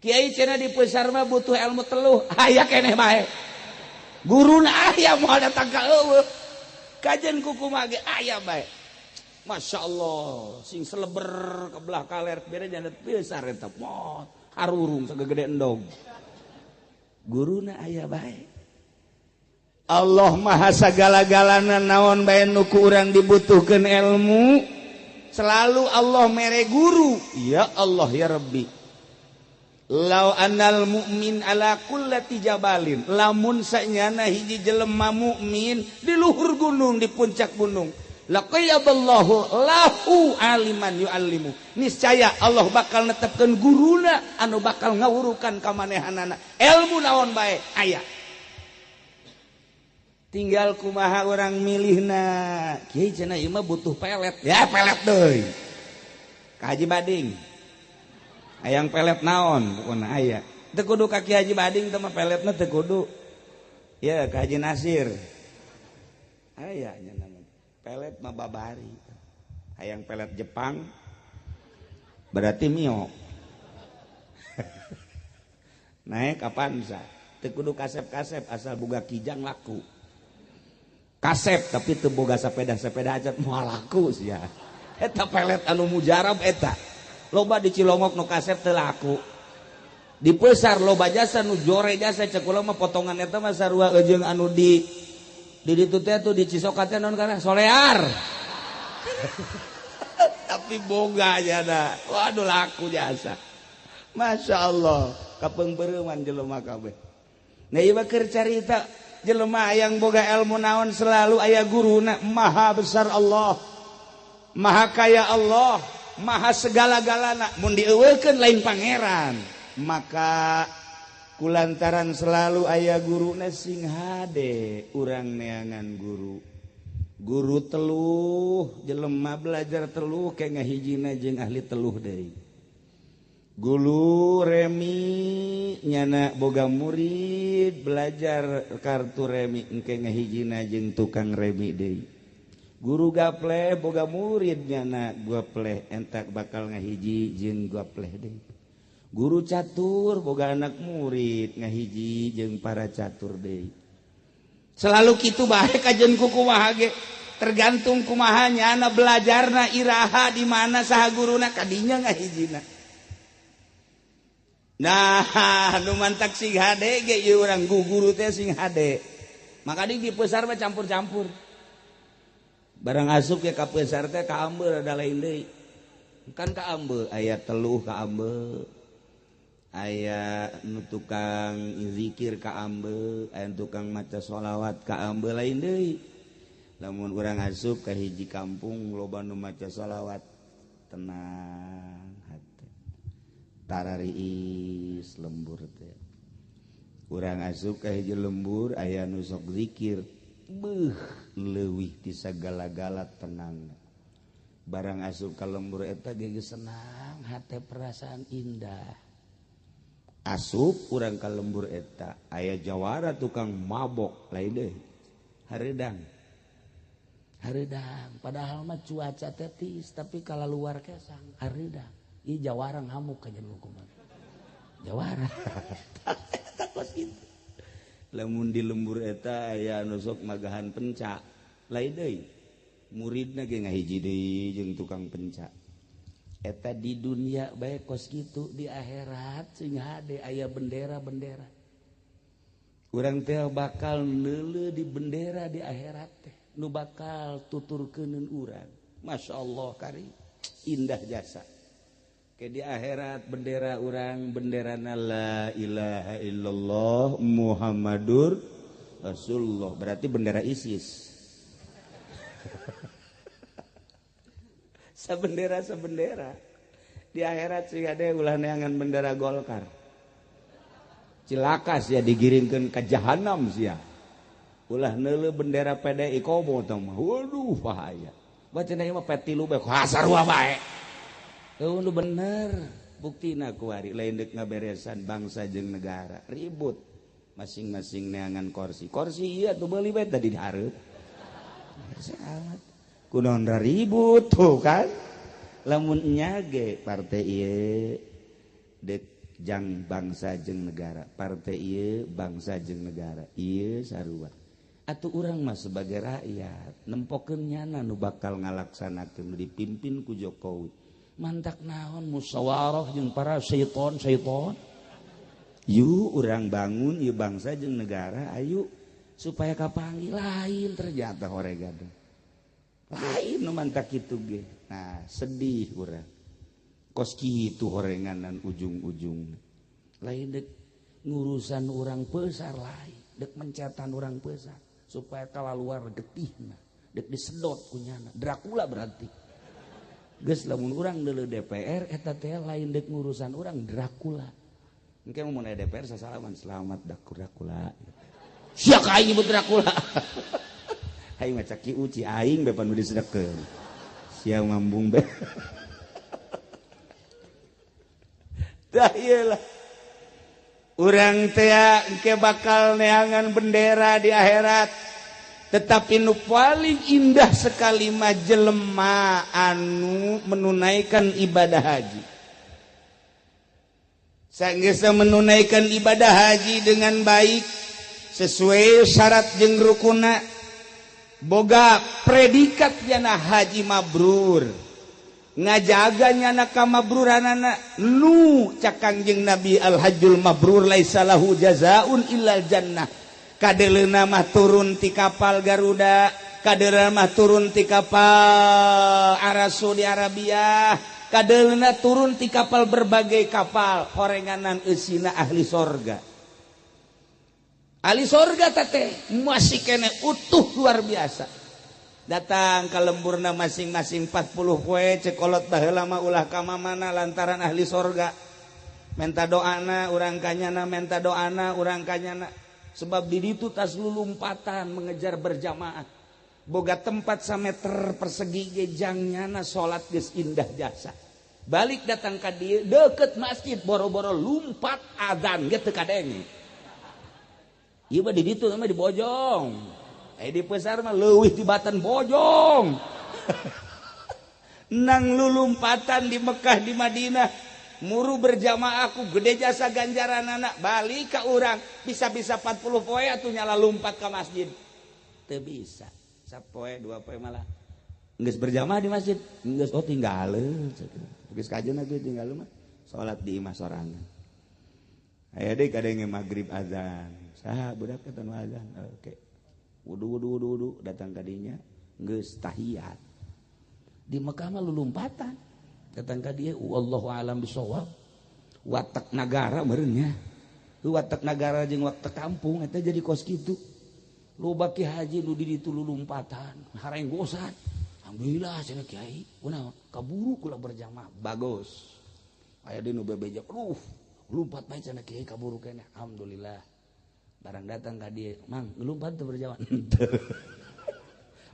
kiai cenah di Pesar mah butuh ilmu teluh aya keneh bae guruna aya moal datang ka eueuh kajen kukumaha ge aya bae Masya Allah sing seleber ke belah kaler bere jangan besar eta mot harurung sagede endog guruna aya bae Allah maha sagala-galana naon bae nu ku urang dibutuhkeun ilmu selalu Allah mere guru ya Allah ya Rabbi. Lau anal mukmin ala kullati jabalin, lamun sanyana hiji jelema mukmin di luhur gunung, di puncak gunung, laqayyadallahu lahu aliman yu'allimu, niscaya Allah bakal netepkeun guruna anu bakal ngawurukan ka manehanana ilmu naon bae aya. Tinggal kumaha orang milihna. Kiai cenah ieu mah butuh pelet, ya pelet deui ka Haji Bading. Hayang pelet naon pokona aya. Teu kudu ka Ki Haji Bading teh mah peletna teu kudu. Ya ka Haji Nasir. Aya nya nama. Pelet mah babari. Hayang pelet Jepang berarti Mio. Naik Avanza. Teu kudu kasep-kasep asal boga Kijang laku. Kasep tapi teu boga sepeda-sepeda aja moal laku sia. Eta pelet anu mujarab eta. Loba di Cilongok nu kasep teu laku. Di Pesar loba jasa nu jore jasa cek kula mah potongan eta mah sarua jeung anu di ditu teh tuh di Cisoka teh naon kana solear. Tapi boga jana. Waduh laku jasa. Masya Allah, kapeungpeureman jelema kabeh. Nah ieu mah keur carita jelema yang boga ilmu naon selalu aya guruna. Maha besar Allah, maha kaya Allah, maha segala-galana. Mun dieuweukeun lain pangeran. Maka kulantaran selalu aya guruna sing hade urang neangan guru. Guru teluh jelema belajar teluh ke ngahijina jeung ahli teluh deui. Guru remi nyana boga murid belajar kartu remi engke ngahijina jeung tukang remi deui. Guru gapleh boga murid nyana gapleh entak bakal ngahiji jeung gapleh deui. Guru catur boga anak murid ngahiji jeung para catur deui. Selalu kitu bae kajeun ku kumaha ge, tergantung kumaha nyana belajarna iraha di mana saha guruna kadinya ngahijina. Nah, nu mantak sing hade ge ieu urang guru teh sing hade. Maka di Pesar mah campur-campur. Barang asup ke ka Pesar teh ka ambeu ada lain deui. Kan ka ambeu aya teluh ka ambeu. Aya nu tukang zikir ka ambeu, aya tukang maca sholawat ka ambeu lain deui. Lamun urang asup ka hiji kampung loba nu maca sholawat tenang hate. Tarariis lembur teh. Urang asup ka hiji lembur aya nu sok zikir. Beuh leuwih ti sagala-gala tenang. Barang asup ka lembur eta ge senang hate, perasaan indah. Asup urang ka lembur eta aya jawara tukang mabok lain deui. Hareudang. Hareudang padahal mah cuaca tetis tapi kalau luar kesang hareudang. Ieu jawara ngamuk ka jeung kumaha. Jawara. Eta kos kitu. Lamun di lembur eta aya anu sok magahan pencak lain deui. Muridna ge ngahiji deui jeung tukang pencak. Eta di dunia bae kos kitu, di akhirat sing hade aya bendera-bendera. Urang teh bakal neuleuh di bendera di akhirat teh nu bakal tuturkeuneun urang. Masya Allah kari indah jasa. Ke di akhirat bendera urang benderana la ilaha illallah Muhammadur Rasulullah, berarti bendera ISIS. Sabendera sabendera di akhirat sih ada ulah neangan bendera Golkar. Cilaka sia digiringkeun ka jahanam sia. Ulah neuleuh bendera PDI komo teh mah. Waduh bahaya. Bacana ieu mah P3 bae sarua bae. Eueuh nu bener buktina kuari lain deuk ngaberesan bangsa jeung negara. Ribut masing-masing neangan kursi. Kursi ieu atuh beuli bae tadi dihareup. Amat. Kunaon ribut tuh kan. Lamun nya ge partai ieu deuk jang bangsa jeung negara, partai ieu bangsa jeung negara, ieu sarua. Atuh urang mah sebagai rakyat nempokeun nyana nu bakal ngalaksanakeun dipimpin ku Jokowi. Mantak naon musyawarah jeung para syaiton-syaiton. Yuk urang bangun ieu bangsa jeung negara, ayo supaya kapanggih lain ternyata horegan. Lain nu mantak kitu ge. Nah, sedih urang. Kos kitu horenganan ujung-ujung. Lain dek ngurusan orang besar lain, dek mencetan orang besar supaya kaluar getihna, dek disedot kunyana. Dracula berarti. Geus lamun urang deuleu DPR eta teh lain dek ngurusan urang Dracula. Engke mun aya DPR sasalaman selamat Dracula. Sia ka aing nyebut Dracula. Aing mah caki uci aing be pan disedekeun. Sia mambung be. Tah ieu lah. Urang teh engke bakal neangan bendera di akhirat. Tetapi nu paling indah sekali mah jelema anu menunaikan ibadah haji. Sanggeus menunaikan ibadah haji dengan baik sesuai syarat jeung rukuna, boga predikat jana haji mabrur. Ngajaga nyana kamabruranana nu cak Kangjeng Nabi al-hajjul mabrur laisa lahu jazaun illal jannah. Kadeleuna mah turun ti kapal Garuda, kadeleuna mah turun ti kapal Arasu di Arabia, kadeleuna turun ti kapal berbagai kapal horenganan eusina ahli sorga. Ahli sorga teh masih kene utuh luar biasa. Datang ke lemburna masing-masing 40 poe cekolot baheula mah ulah ka mamana lantaran ahli sorga. Menta doana urang kanyana, menta doana urang kanyana. Sebab di ditu tas lulumpatan mengejar berjamaah. Boga tempat sameter persegi ge jangnyana salat geus indah jasa. Balik datang ka dieu deket masjid boro-boro lumpat adzan ge teu kadenge. Ieu mah di ditu mah di Bojong. Di pasar mah leuwih di batan Bojong. Nang lulumpatan di Mekah di Madinah muru berjamaah ku gede jasa ganjaran anak balik ka urang bisa-bisa 40 poe atuh nyala lumpat ka masjid. Teu bisa. Sapoe dua poe malah geus berjamaah di masjid. Geus oh tinggaleuh. Geus kajeun atuh tinggal mah salat di imah sorangan. Aya deui kadenge magrib azan. Saha budak eta nu azan? Oke. Wudu wudu wudu wudu datang kadinya geus tahiyat. Di Mekah mah lulumpatan. Datang ka dieu wallahu alam bisawab. Watak nagara meureun nya. Watak nagara jeung watak kampung eta jadi kos kitu. Loba ki haji nu di ditu lulumpatan, harenggosan. Alhamdulillah cenah kiai, kunaon? Kaburu kula berjamaah. Bagus. Aya deui nu bebeja, aduh, lumpat bae cenah kiai kaburu keneh. Alhamdulillah. Barang datang ka dieu, "Mang, ngelumpat teu berjamaah?" Henteu.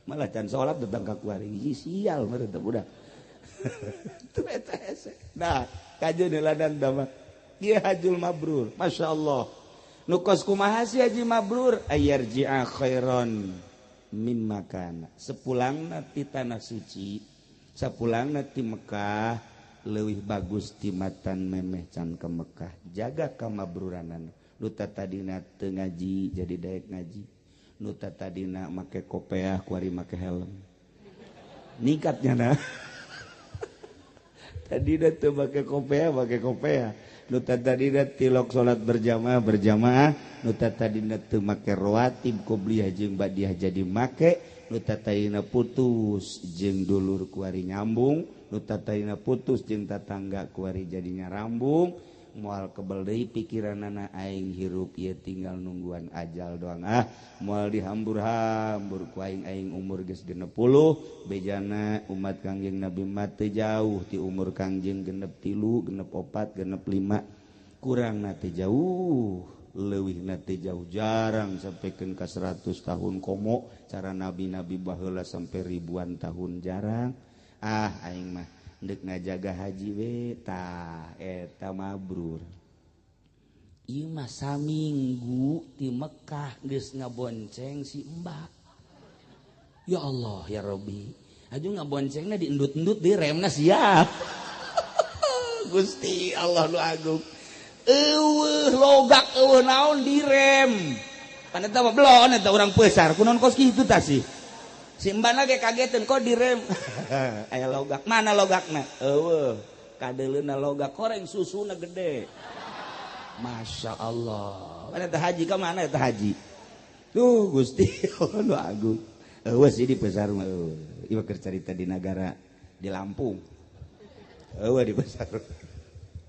Malah can salat datang ka kuari. Sial meureun teh budak. Teu eta hese. Nah, kajeun ladang mah. Ieu hajul mabrur. Masyaallah. Nu kos kumaha si haji mabrur? Ayarji'a khairan mimma kana. Sepulangna ti tanah suci, sapulangna ti Mekah leuwih bagus ti matan memeh can ka Mekah. Jaga kamabruranan. Nuta tadina teu ngaji jadi daek ngaji, nuta tadina make kopeah kuari make helm, ningkatnya nah. Tadina teu make kopeah make kopeah, nuta tadina tilok salat berjamaah berjamaah, nuta tadina teu make rawatib qobliyah jeung badiah jadi make, nuta tadina putus jeung dulur kuari nyambung, nuta tadina putus jeung tatangga kuari jadinya rambung. Moal kebel deui pikiranana aing hirup ieu tinggal nungguan ajal doang ah moal dihambur-hambur ku aing aing umur geus 60 bejana umat Kangjeng Nabi mah teu jauh ti umur Kangjeng 63 64 65 kurangna teu jauh leuwihna teu jauh jarang sampikeun ka 100 tahun komo cara nabi-nabi baheula sampai ribuan tahun jarang ah aing mah ndek ngajaga haji we tah eta mabrur. Ieu mah saminggu ti Mekah geus ngabonceng si Mbak. Ya Allah ya Rabbi. Aju ngaboncengna diendut-endut di remna siap. Gusti Allah nu agung. Eueuh logak eueuh naon direm. Pan eta mah belon eta urang peusar kunaon kos kitu tah sih. Si mbana ge kageteun kok direm. Aya logak. Mana logakna? Eueuh, kadeuleuna logak koreng susuna gede. Masya Allah. Mana teh haji ka mana teh haji? Duh Gusti nu agung. Eueuh sih di pasar mah eueuh. Ieu keur carita di nagara di Lampung. Eueuh di pasar.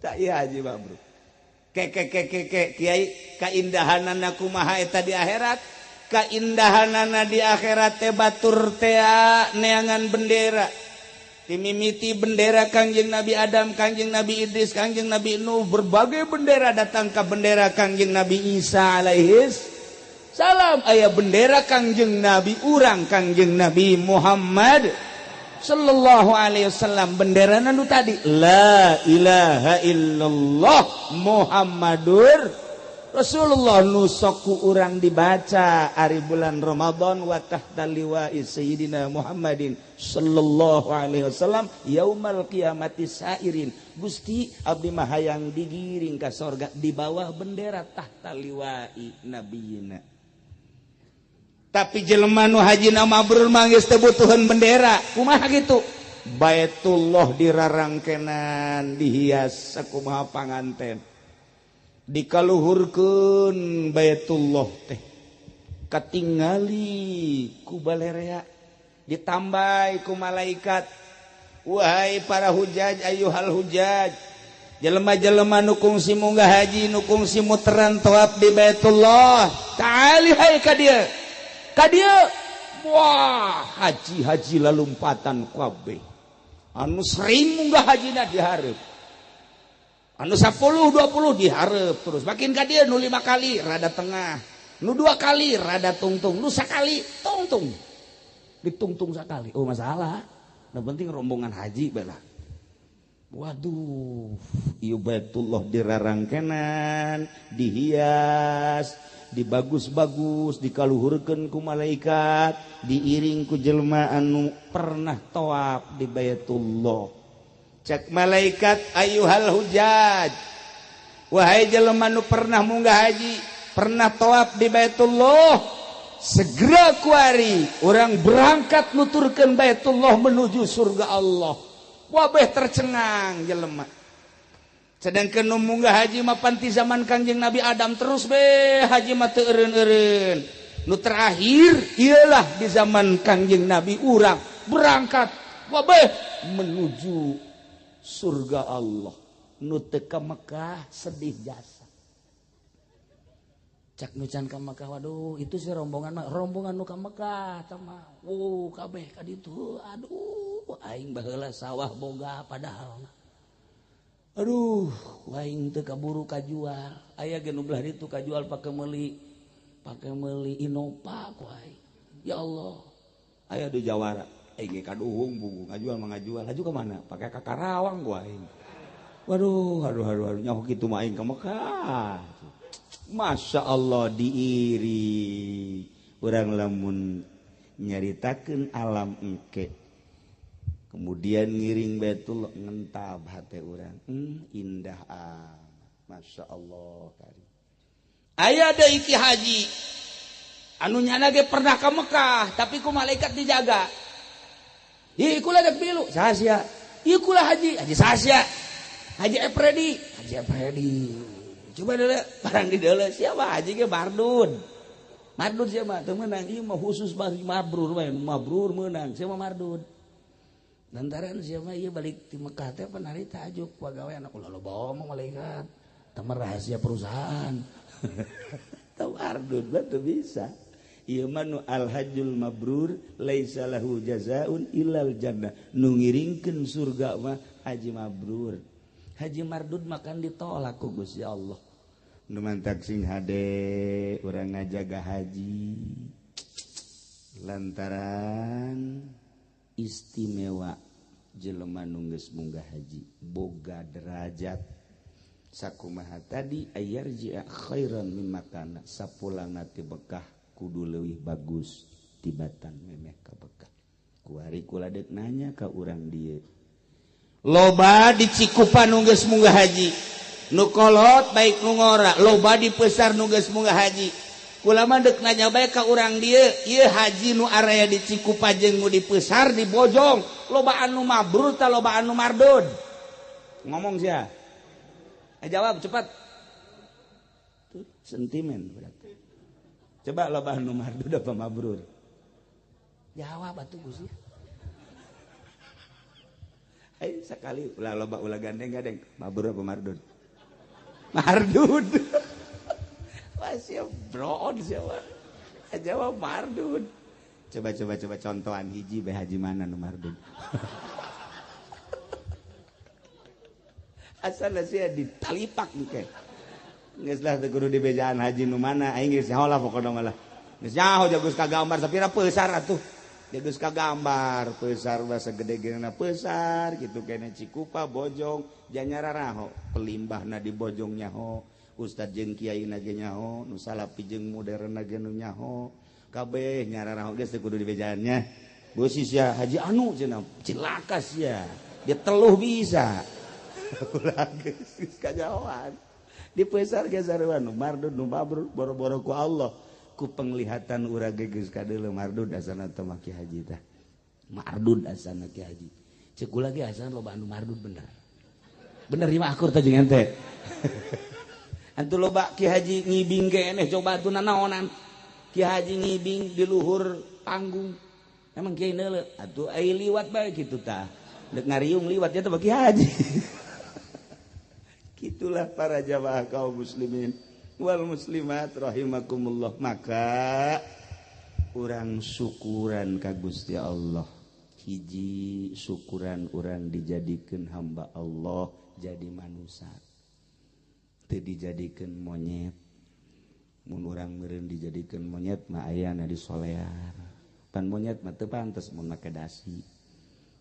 Tak ieu haji mah bro. Ke ke ke ke ke kiai, kaindahanana kumaha eta di akhirat? Kaindahanana di akhirat teh batur tea neangan bendera. Timimiti bendera Kangjeng Nabi Adam, Kangjeng Nabi Idris, Kangjeng Nabi Nuh, berbagai bendera datang ke bendera Kangjeng Nabi Isa alaihis salam, aya bendera Kangjeng Nabi urang, Kangjeng Nabi Muhammad sallallahu alaihi wasallam. Bendera nu tadi, la ilaha illallah Muhammadur Rasulullah, nu sok ku urang dibaca ari bulan Ramadan, wa tahta liwa'i sayyidina Muhammadin sallallahu alaihi wasallam yaumal qiyamati sairin. Gusti, abdi mah hayang digiring ka sorga di bawah bendera tahta liwa'i nabiyina. Tapi jelema nu hajina mabrur mah geus teu butuheun bendera. Kumaha kitu? Baitullah dirarangkenan, dihias sakumaha panganten, dikaluhurkeun Baitullah teh, katingali ku balerea, ditambai ku malaikat, "Wahai para hujaj, ayyuhal hujaj, jelema-jelema nu kungsi munggah haji, nu kungsi muteran tawaf di Baitullah, ta'ali, hai ka dieu, ka dieu." Wah, haji-haji lalumpatan kabeh. Anu sering munggah hajina dihareup, anu 10 20 dihareup, terus makin ka dieu nu lima kali rada tengah, nu dua kali rada tungtung, nu sakali tungtung, ditungtung sakali. Oh, masalah. Nah, penting rombongan haji bela. Waduh, ieu Baitullah dirarangkenan, dihias, dibagus-bagus, dikaluhurkeun ku malaikat, diiring ku jelema anu pernah tawaf di Baitullah. Cek malaikat, "Ayyuhal hujaj, wahai jelema nu pernah munggah haji, pernah tawaf di Baitullah, segera kuari urang berangkat nuturkeun Baitullah menuju surga Allah." Wabeh tercengang jelema. Sedangkan nu munggah haji mah pan ti zaman Kangjeng Nabi Adam terus be haji mah teu eureun-eureun. Nu terakhir ialah di zaman Kangjeng Nabi urang berangkat wabeh menuju surga Allah. Nu teu ka Mekah sedih jasa. Cak nu can ka Mekah, waduh, itu sih rombongan mah, rombongan nu ka Mekah tah. Wow, kabeh ka ditu. Aduh, aing baheula sawah boga padahal mah. Aduh, aing teu kaburu kajual. Aya ge nu belah ditu kajual pake meuli Innova ku aing. Ya Allah. Aya di Jawara. Aing ge kaduhung buku ngajual mah ngajual. Laju ke mana? Pakai ka Karawang gua aing. Waduh, aduh, aduh, aduh, nyaho kitu mah aing ka Mekah. Masya Allah, diiri. Urang lamun nyaritakeun alam engke, kemudian ngiring Baitullah, ngentab hati urang, indah ah. Masya Allah kari. Aya deui ki haji anu nyana ge pernah ka Mekah, tapi ku malaikat dijaga. Ih, kula dek milu saha sia? Ieu kula haji, haji saha sia? Haji Efredi, Haji Efredi. Coba deuleu, barang di deuleu siapa haji ge mardud. Mardud sia mah teu meunang, ieu mah khusus bagi mabrur we, mabrur meunang, sia mah mardud. Lantaran sia mah ieu balik ti Mekah teh panari tajuk pagawe anak ulah loba omong malaikat. Teman rahasia perusahaan. Tahu mardud mah teu bisa. Ieu mah nu al hajjul mabrur laisa lahu jazaun illal jannah. Nu ngiringkeun surga mah haji mabrur. Haji mardud makan ditolak ku Gusti Allah. Nu mantak sing hade urang ngajaga haji lantaran istimewa. Jelema nu geus munggah haji boga derajat sakumaha tadi, ayarji'a khairan mimma kana, sapulangna ti Mekah kudu leuwih bagus tibatan memeh ka Mekah. Kuari kula deuk nanya ka urang dieu. Loba di Cikupa nu geus munggah haji, nu kolot baik nu ngora, loba di Pesar nu geus munggah haji. Kula mah deuk nanya bae ka urang dieu, ieu haji nu area di Cikupa jeung nu di Pesar, di Bojong, loba anu mabrur ta loba anu mardud? Ngomong sia. Eh, jawab cepat. Tuh, sentimen berarti. Coba, loba anu mardud apa mabrur? Jawab atuh, Gusti. Ayo sekali, ulah loba, ulah gandeng gandeng, mabrur apa mardud? Mardud. Wah siap broon siapa? Jawab mardud. Coba coba coba contohan hiji bae haji mana nu mardud. Asal sia ditalipak engke. Geus lah teu kudu dibejaan haji nu mana aing geus nyaho lah pokona mah lah. Geus nyaho jagus kagambar sapira peusar atuh. Jagus kagambar peusar bahasa gede-gedena peusar kitu kene Cikupa Bojong janyara raho pelimbahna di Bojong nyaho ustad jeung kiai na ge nyaho nu salapi jeung modern ge nu nyaho kabeh nyara raho geus teu kudu dibejaannya. Beusi sia haji anu cenah cilaka sia dia teluh bisa. Ulah geus kajahoan. Di peusar ge sarua nu mardud nu mabrur boro-boro ku Allah ku penglihatan urang ge geus kadeuleu mardud asana teh mah ki haji tah. Mardud asana ki haji. Ceuk kula ge asana loba anu mardud bener. Bener ieu mah akur teh jeung ente. Antu loba ki haji ngibing keneh coba atuh nanaonan. Ki haji ngibing di luhur panggung. Emang kiai neuleuh atuh ai liwat bae kitu tah. Deuk ngariung liwat nya teh ki haji. Itulah para jamaah kaum muslimin wal muslimat rahimakumullah. Maka urang syukuran ka Gusti Allah. Hiji syukuran urang dijadikeun hamba Allah jadi manusia. Teu dijadikeun monyet. Mun urang meureun dijadikeun monyet mah ayana di solear. Pan monyet mah teu pantes mun make dasi.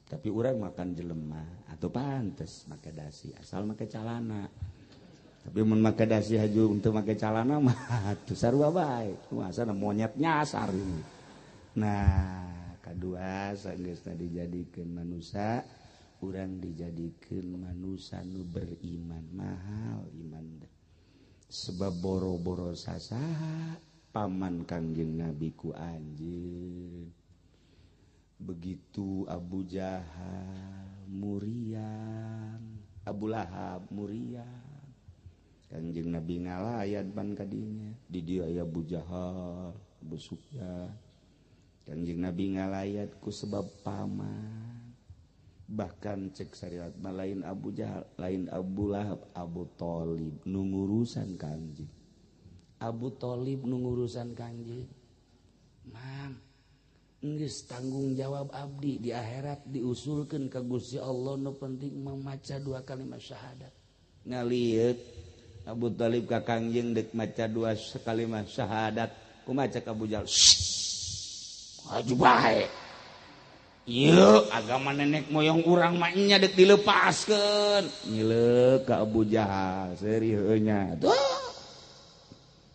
Tapi urang makan jelema atau pantes make dasi asal make calana. Tapi mun make dasi haju untuk make calana mah atuh sarua bae. Asana monyet nyasar ini. Nah, kadua sanggeusna dijadikeun manusia, urang dijadikeun manusia nu beriman. Mahal iman teh. Sebab boro-boro sasaha paman Kangjeng Nabi ku anjeun. Begitu Abu Jahal muriang, Abu Lahab muriang. Kangjeng Nabi ngalayan pan kadinya. Di dieu aya Abu Jahal, Abu Sufyan. Kangjeng Nabi ngalayat ku sebab paman. Bahkan cek syariat mah lain Abu Jahal, lain Abu Lahab, Abu Thalib nu ngurusan Kangjeng. Abu Thalib nu ngurusan Kangjeng. Mang geus tanggung jawab abdi di akhirat diusulkeun ka Gusti Allah nu penting memaca dua kalimat syahadat. Ngalieu Abu Thalib ka Kangjeng deuk maca dua kalimat syahadat, kumaha cek Abu Jahal? Maju bae. Ieu agama nenek moyang urang mah nya deuk dilepaskeun. Ngileuk ka Abu Jahal seuri heueuh nya. Tuh.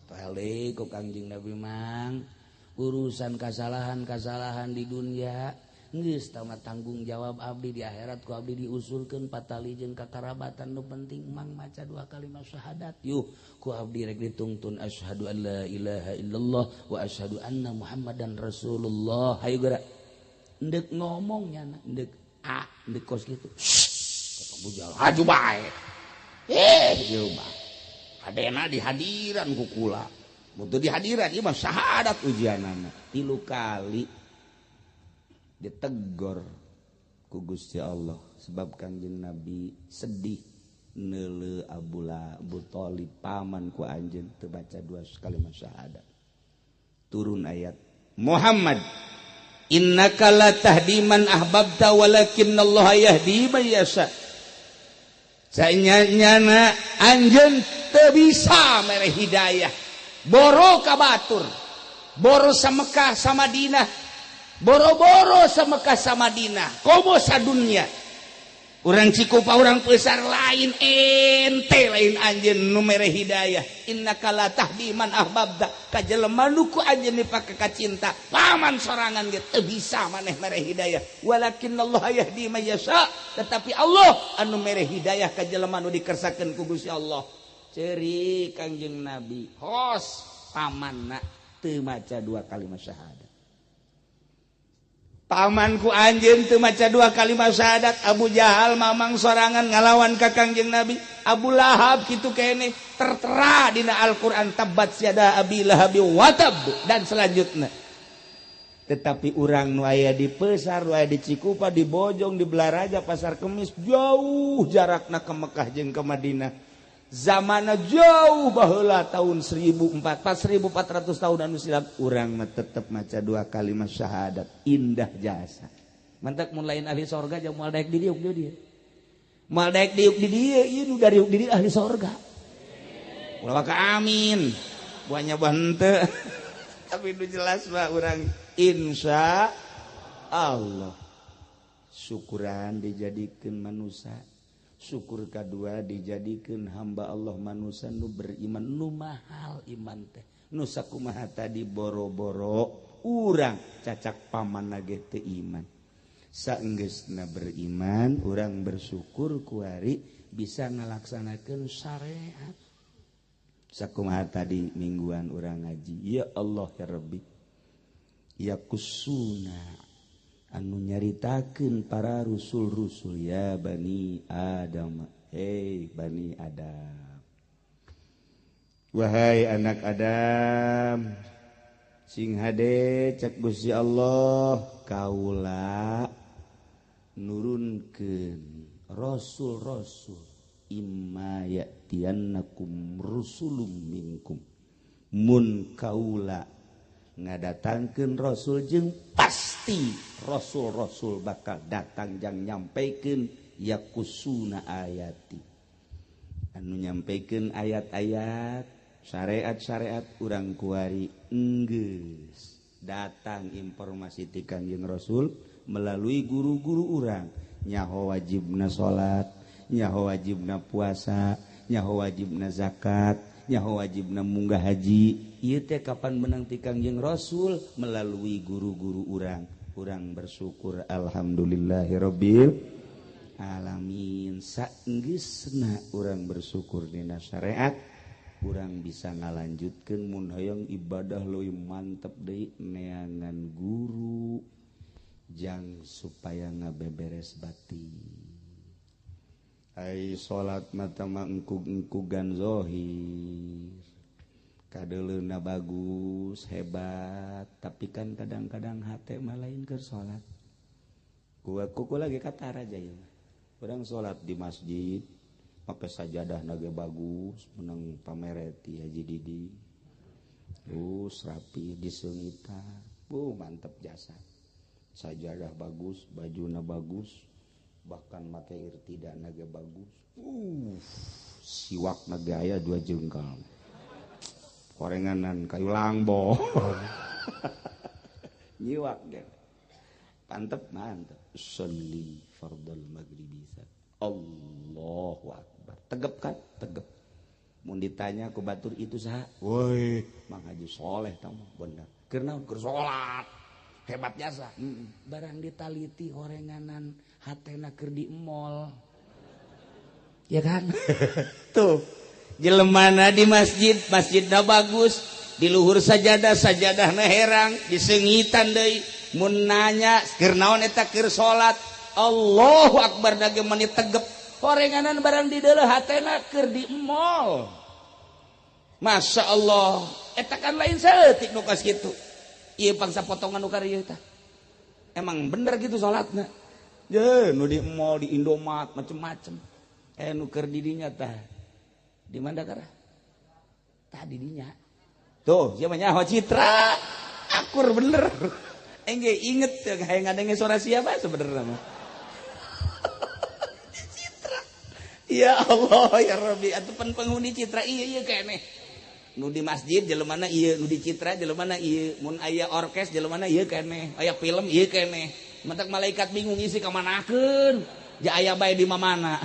Toel ku Kangjeng Nabi mang. Urusan kasalahan-kasalahan di dunia geus tamat tanggung jawab abdi di akhirat ku abdi diusulkeun patali jeung kakarabatan nu penting mang maca dua kalimat syahadat yuh ku abdi rek ditungtun asyhadu an la ilaha illallah wa asyhadu anna muhammadan rasulullah. Hayu geura endek ngomong nya endek a endek kos kitu. Abu Jahal haju bae. Ieu mah kadena dihadiran ku kula. Mutu dihadiran ieu mah syahadat ujianana. 3 kali ditegor ku Gusti Allah sebab Kangjeng Nabi sedih neuleuh Abu Thalib paman ku anjeun teu baca dua kalimat syahadat. Turun ayat Muhammad innaka la tahdi man ahbabta walakinallaha yahdi man yasha. Sanyana anjeun teu bisa mere hidayah. Boro ka batur, boro sa Mekah sa Madinah, boro-boro sa Mekah sa Madinah, komo sa dunya. Urang Cikupa urang Pesar lain ente lain anjeun nu mere hidayah. Innaka la tahdi man ahbabta ka jelema nu ku anjeun dipake ka cinta, paman sorangan ge teu bisa maneh mere hidayah. Walakinallaha yahdi man yasha, tetapi Allah anu mere hidayah ka jelema nu dikersakeun ku Gusti Allah. Ceri Kangjeng Nabi hos pamanna teu maca dua kalimat syahadat. Pamanku anjeun teu maca dua kalimat syahadat. Abu Jahal mamang sorangan ngalawan ka Kangjeng Nabi. Abu Lahab kitu keneh tertera dina Al-Qur'an tabat siada abi lahabi watab dan selanjutnya. Tetapi urang nu aya di Pesar, nu aya di Cikupa, di Bojong, di Belaraja, Pasar Kemis, jauh jarakna ke Mekah jeung ke Madinah. Zamana jauh baheula tahun 1400 tahun anu silam urang mah tetep maca dua kalimat syahadat indah jasa. Mantak mun lain ahli sorga jeung moal daek di diuk dia. Moal daek diuk di dieu, ieu nu dariuk di dieu ahli sorga. Ulah ka amin. Buahnya buah henteu. Tapi nu jelas mah urang insya Allah. Syukuran dijadikeun manusia. Syukur kadua dijadikeun hamba Allah manusia nu beriman, nu mahal iman teh. Nu sakumaha tadi boro-boro urang cacak paman ge teu iman. Saenggeusna beriman, urang bersyukur kuari bisa ngalaksanakeun syariat. Sakumaha tadi mingguan urang ngaji, ya Allah ya Rabbi. Ya kusuna anu nyaritakeun para rusul-rusul, ya Bani Adam, hei Bani Adam, wahai anak Adam, sing hade cek Gusti Allah kaula nurunkeun rasul-rasul, imma ya'tiyannakum rusulum minkum, mun kaula ngadatangkeun rasul jeung pasti rasul-rasul bakal datang jang nyampaikan yakusuna ayati, anu nyampaikan ayat-ayat syariat-syariat urang kuari enggeus datang informasi ti Kangjeng Rasul melalui guru-guru urang, nyaho wajibna salat, nyaho wajibna puasa, nyaho wajibna zakat, nyaho wajibna munggah haji. Ieu teh kapan menang ti Kangjeng Rasul melalui guru-guru urang. Urang bersyukur alhamdulillahirabbil alamin. Saenggeusna urang bersyukur dina syariat, urang bisa ngalanjutkeun mun hoyong ibadah leuwih mantep deui neangan guru jang supaya ngabeberes batin. Ai salat mata mah engkug-engkugan zahir. Kadeuleuna bagus, hebat, tapi kan kadang-kadang hate mah lain keur salat. Gua kuku lagi katara aja ieu mah. Urang salat di masjid, make sajadah ge bagus, menang pamereti Haji Didi. Terus rapi diseungitan. Bu, mantep jasa. Sajadah bagus, bajuna bagus, bahkan make irtidana ge bagus. Siwak na ge aya 2 jengkal. Korenganan kayu langbo. Nyiwak ge. Mantep, mantep. Sholli fardal maghribi. Allahu akbar. Tegep kan? Tegep. Mun ditanya ku batur itu saha? Woi, Mang Haji Soleh tah mah bener. Keur naon? Keur salat. Hebat jasa. Barang ditaliti horenganan hatena keur di mall. Ya kan? Tuh. Jelemana di masjid, masjidna bagus, di luhur sajadah, sajadahna herang, disengitan deui. Mun nanya keur naon eta keur salat? Allahu akbar dage meni tegep. Horenganan barang di deuleuh hatena keur di mall. Masya Allah, eta kan lain saeutik nu kos kitu. Ieu pangsa potongan nu karieu tah. Emang bener gitu salatna. Ye, nu di mall, di Indomaret, macem-macem. Nu keur di dinya tah. Di mana kara? Tah di dinya. Tuh, siapa nyaho Citra. Akur bener. Engge inget hayang ngadenge suara siapa sebenarnya mah. Citra. Ya Allah ya Rabbi, atuh pan penghuni Citra ieu ieu keneh. Nu di masjid jelemana ieu, nu di Citra jelemana ieu, mun aya orkes jelemana ieu keneh, aya film ieu keneh. Mentak malaikat bingung isi ka manakeun. Ja aya bae di mamana.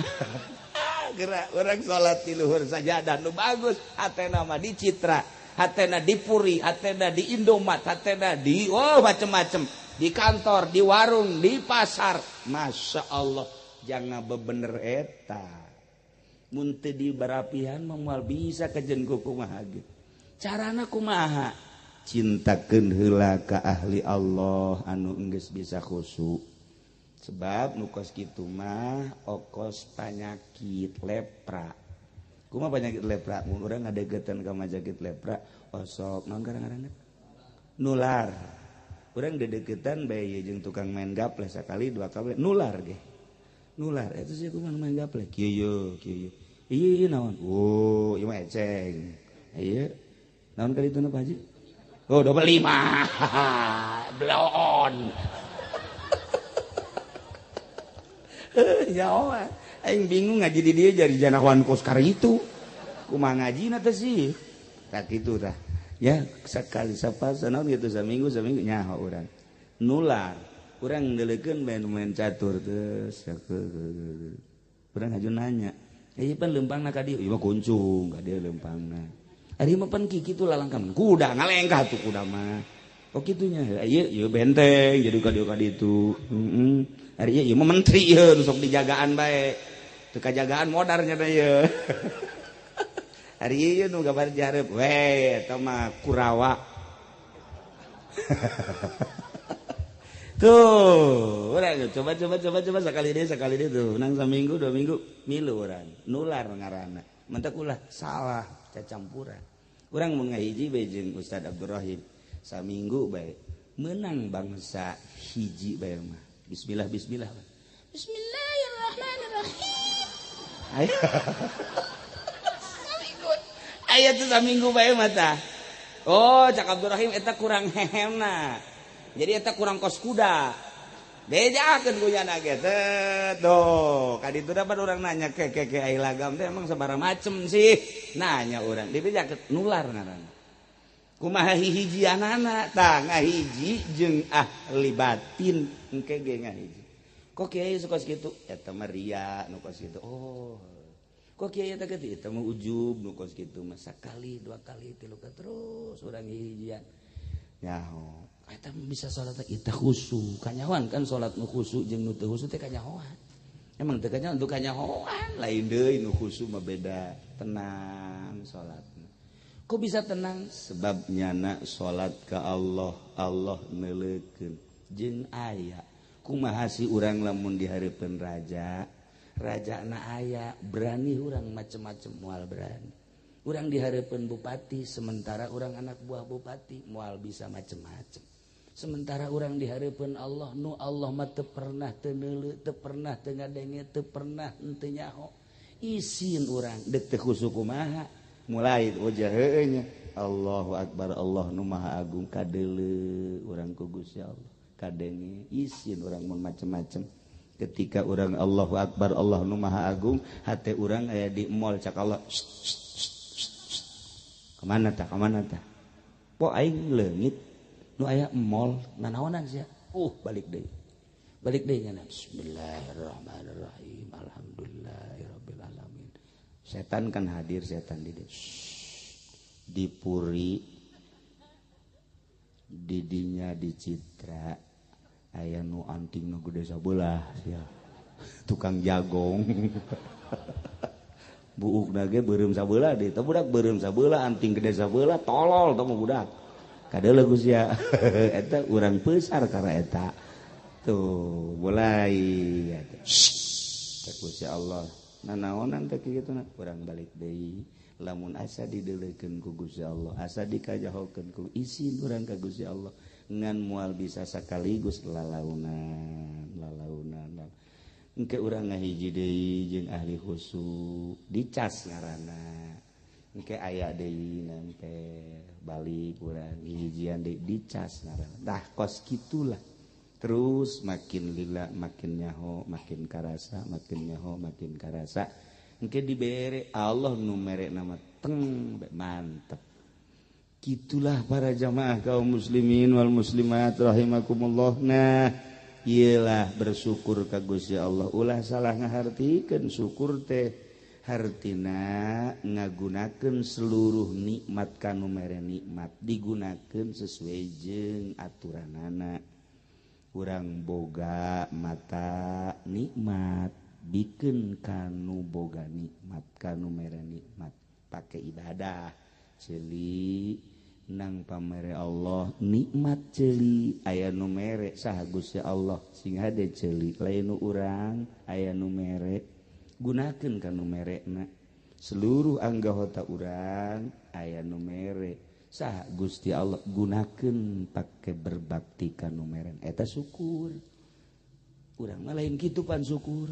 Gerak orang salat di luhur sajadah nu bagus, hatena mah di Citra, hatena di Puri, hatena di Indomaret, hatena di oh macem-macem, di kantor, di warung, di pasar. Masya Allah, jangan bebener eta. Mun teu dibarapihan mah moal bisa kajen ku kumaha ge. Carana kumaha? Cintakeun heula ka ahli Allah anu enggeus bisa khusyuk. Sebab nu kos kitu mah okos panyakit lepra. Kumaha penyakit lepra? Mun urang ngadeukeutan ka penyakit lepra, osok naon ngaranna? Nular. Urang dedeukeutan bae ieu jeung tukang main gaple sakali dua kali nular ge. Nular eta sih kumaha main gaple? Kieu ye, kieu ye. Ieu naon? Oh, ieu mah eceng. Ieu naon ka dituna Pak Haji? Oh, dobel 5. Bloon. Ya Allah, aing bingung ngaji di dieu jadi janawan kos kar itu. Kumaha ngajina teh sih? Tak kitu tah. Ya, sekali sapasa naon kitu saminggu saminggu nyaho urang. Nular, urang deuleukeun main-main catur teh. Urang haju nanya, "Ieu pan leumpangna ka dieu?" "Ieu mah kuncung ka dieu leumpangna." "Ari mah pan kitu lalangkam kuda ngalengkah tuh kuda mah." Oh kitunya, ieu ieu benteng jadi ka dieu ka ditu. Heeh. Ari ieu mah menteri ieu nu sok dijagaan bae. Teu kajagaan modar nya teh ieu. Ari ieu nu gabar dihareup we eta mah Kurawa. Tuh, urang coba coba coba coba sakali deui tuh, menang saminggu 2 minggu milu urang, nular ngaranna. Mentak ulah salah cacampuran. Urang mun ngahiji bae jeung Ustaz Abdurrahim saminggu bae menang bangsa hiji bae mah. Bismillah bismillah. Bismillahirrahmanirrahim. Ayo. Saminggu. Aya tuh saminggu bae mah tah. Oh, cak Abdurrahim eta kurang hehemna. Jadi eta kurang kos kuda. Bejakeun ku nyana ge teh. Tuh, ka ditu dapat urang nanya ke ke ke ai lagam teh emang sabaraha macem sih. Nanya urang, dibejakeun nular ngaranna. Kumaha hihijianana tah ngahiji jeung ahli batin engke ge ngahiji. Kok kiai suka kitu? Eta mah ria nu kos kitu. Oh. Kok kiai eta kitu? Eta mah ujub nu kos kitu mah sakali, 2 kali, 3 kali terus urang hihijian. Nyaho. Eta bisa salat eta khusyuk. Kanyahoan kan salat nu khusyuk jeung nu teu khusyuk teh kanyahoan. Emang teu kanyahoan teu kanyahoan lain deui nu khusyuk mah beda. Tenang salatna. Kok bisa tenang? Sebab nyana salat ka Allah, Allah neuleukeun jeung aya. Kumaha si urang lamun dihareupeun raja? Rajana aya, berani urang macem-macem moal berani. Urang dihareupeun bupati, sementara urang anak buah bupati moal bisa macem-macem. Sementara urang dihareupeun Allah, nu Allah mah teu pernah teu neuleu, teu pernah teu ngadenge, teu pernah henteu nyaho. Isin urang deuk teu khusyuk kumaha? Mulai wajah heueuh nya. Allahu akbar, Allah nu maha agung kadeuleu urang ku Gusti Allah. Kadenge isin urang mun macem-macem. Ketika urang Allahu akbar, Allah nu maha agung, hate urang aya di mall cak Allah. Kemana tah? Kemana tah? Po aing leungit nu aya mall nanaonan sia. Balik deui. Balik deui nya. Bismillahirrahmanirrahim. Alhamdulillahirabbil alamin. Setan kan hadir, setan di dieu. Di Puri, didinya di Citra, aya nu anting nu gede sabelah sia. Tukang jagong. Buuk nage beureum sabelah deui, teh budak beureum sabelah, anting gede sabelah, tolol teh budak. Kadeuleu ku sia. Eta urang peusar karena eta. Tuh, mulai eta. Cek ku sia Allah. Nanaonan teh kitu na urang balik deui. Lamun asa dideuleukeun ku Gusti Allah, asa dikajahokeun ku isin urang ka Gusti Allah. Ngan moal bisa sakaligus lalaunan, lalaunan. Engke urang ngahiji deui jeung ahli khusyuk, dicas ngaranna. Engke aya deui nempel balik urang hijian deui dicas ngaranna. Tah kos kitulah. Terus makin lila makin nyaho, makin karasa, makin nyaho, makin karasa. Engke dibere Allah nu mere nama teng mantep. Gitulah para jamaah kaum muslimin wal muslimat rahimakumullah. Nah, iyalah bersyukur ka Gusti Allah. Ulah salah ngahartikeun syukur teh hartina ngagunakeun seluruh nikmat kanu mere nikmat digunakeun sesuai jeung aturanana. Urang boga mata nikmat bikeun kanu boga nikmat kanu mere nikmat pake ibadah ceuli nang pamere Allah nikmat ceuli aya nu mere saha Gusti Allah sing hade ceuli lain nu urang aya nu mere gunakeun ka nu merena seluruh anggota urang aya nu mere saha Gusti Allah gunakeun pake berbakti ka nu mere eta syukur urang mah lain kitu pan syukur.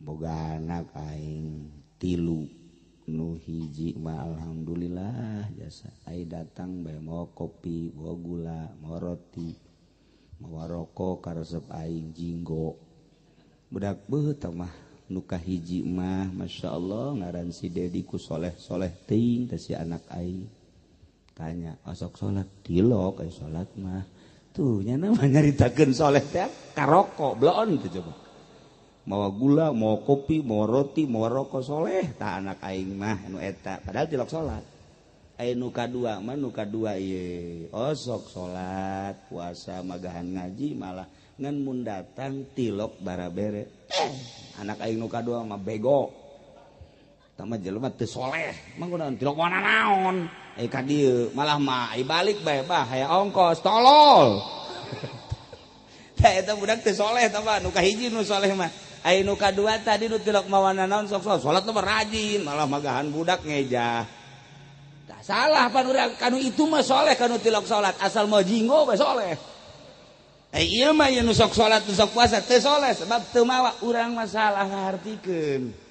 Boga anak aing tilu, nu hiji mah alhamdulillah jasa ai datang bae mau kopi, mau gula, mau roti, mau rokok karesep aing jinggo. Budak beuh tah mah nu kahiji mah Masya Allah ngaran si Dedi ku soleh-soleh teuing teh si anak aing. Tanya, osok salat tilok ai salat mah. Tuh nya mah nyaritakeun soleh teh karokok bloon teh coba. Mawa gula, mawa kopi, mawa roti, mawa rokok soleh tah anak aing mah nu eta padahal tilok salat. Aya nu kadua mah nu kadua ieu osok salat, puasa, magahan ngaji malah ngan mun datang tilok barabere. Anak aing nu kadua mah bego. Tah mah jelema teu soleh, mah kunaon tilok mawa naon? Eh ka dieu malah mah ai balik bae bah aya ongkos tolol. Tah eta budak teu soleh tah mah nu kahiji nu soleh mah. Ai nu kadua tadi nu tilok mawa naon sok salat mah rajin malah magahan budak ngejah. Tah salah pan urang kanu itu mah soleh kanu tilok salat asal mau jinggo bae soleh. Ai ieu mah ieu nu sok salat nu sok puasa teu soleh sebab teu mawa urang mah salah ngahartikeun.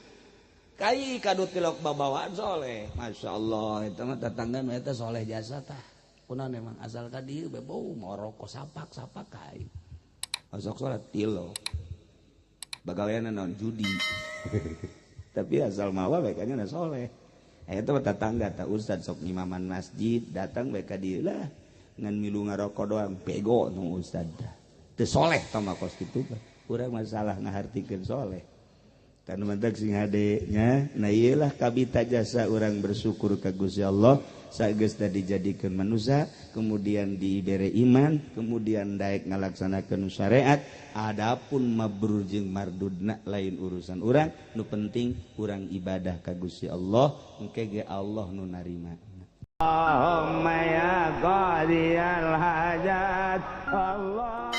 Kai kanu tilok babawaan soleh. Masya Allah eta mah tetangga nu eta soleh jasa tah. Kunaon emang asal ka dieu bae bau mau rokok sapak-sapak kai. Sok salat tilok. Bagawean naon judi. Tapi asal mawa bae kanya soleh. Eta mah tetangga tah ustad sok ngimaman masjid datang bae ka dieu lah ngan milu ngarokok doang bego nu ustad. Teu soleh tah mah kos kitu. Urang masalah ngahartikeun soleh. Tanu mantak sing hade nya. Nah ieu lah kabita jasa urang bersyukur ka Gusti Allah sageus tadi dijadikeun manusia, kemudian dibere iman, kemudian daek ngalaksanakeun syariat. Adapun mabrur jeung mardudna lain urusan urang, nu penting urang ibadah ka Gusti Allah, engke ge Allah nu narima. Allahumma ya qadiyal hajat Allah.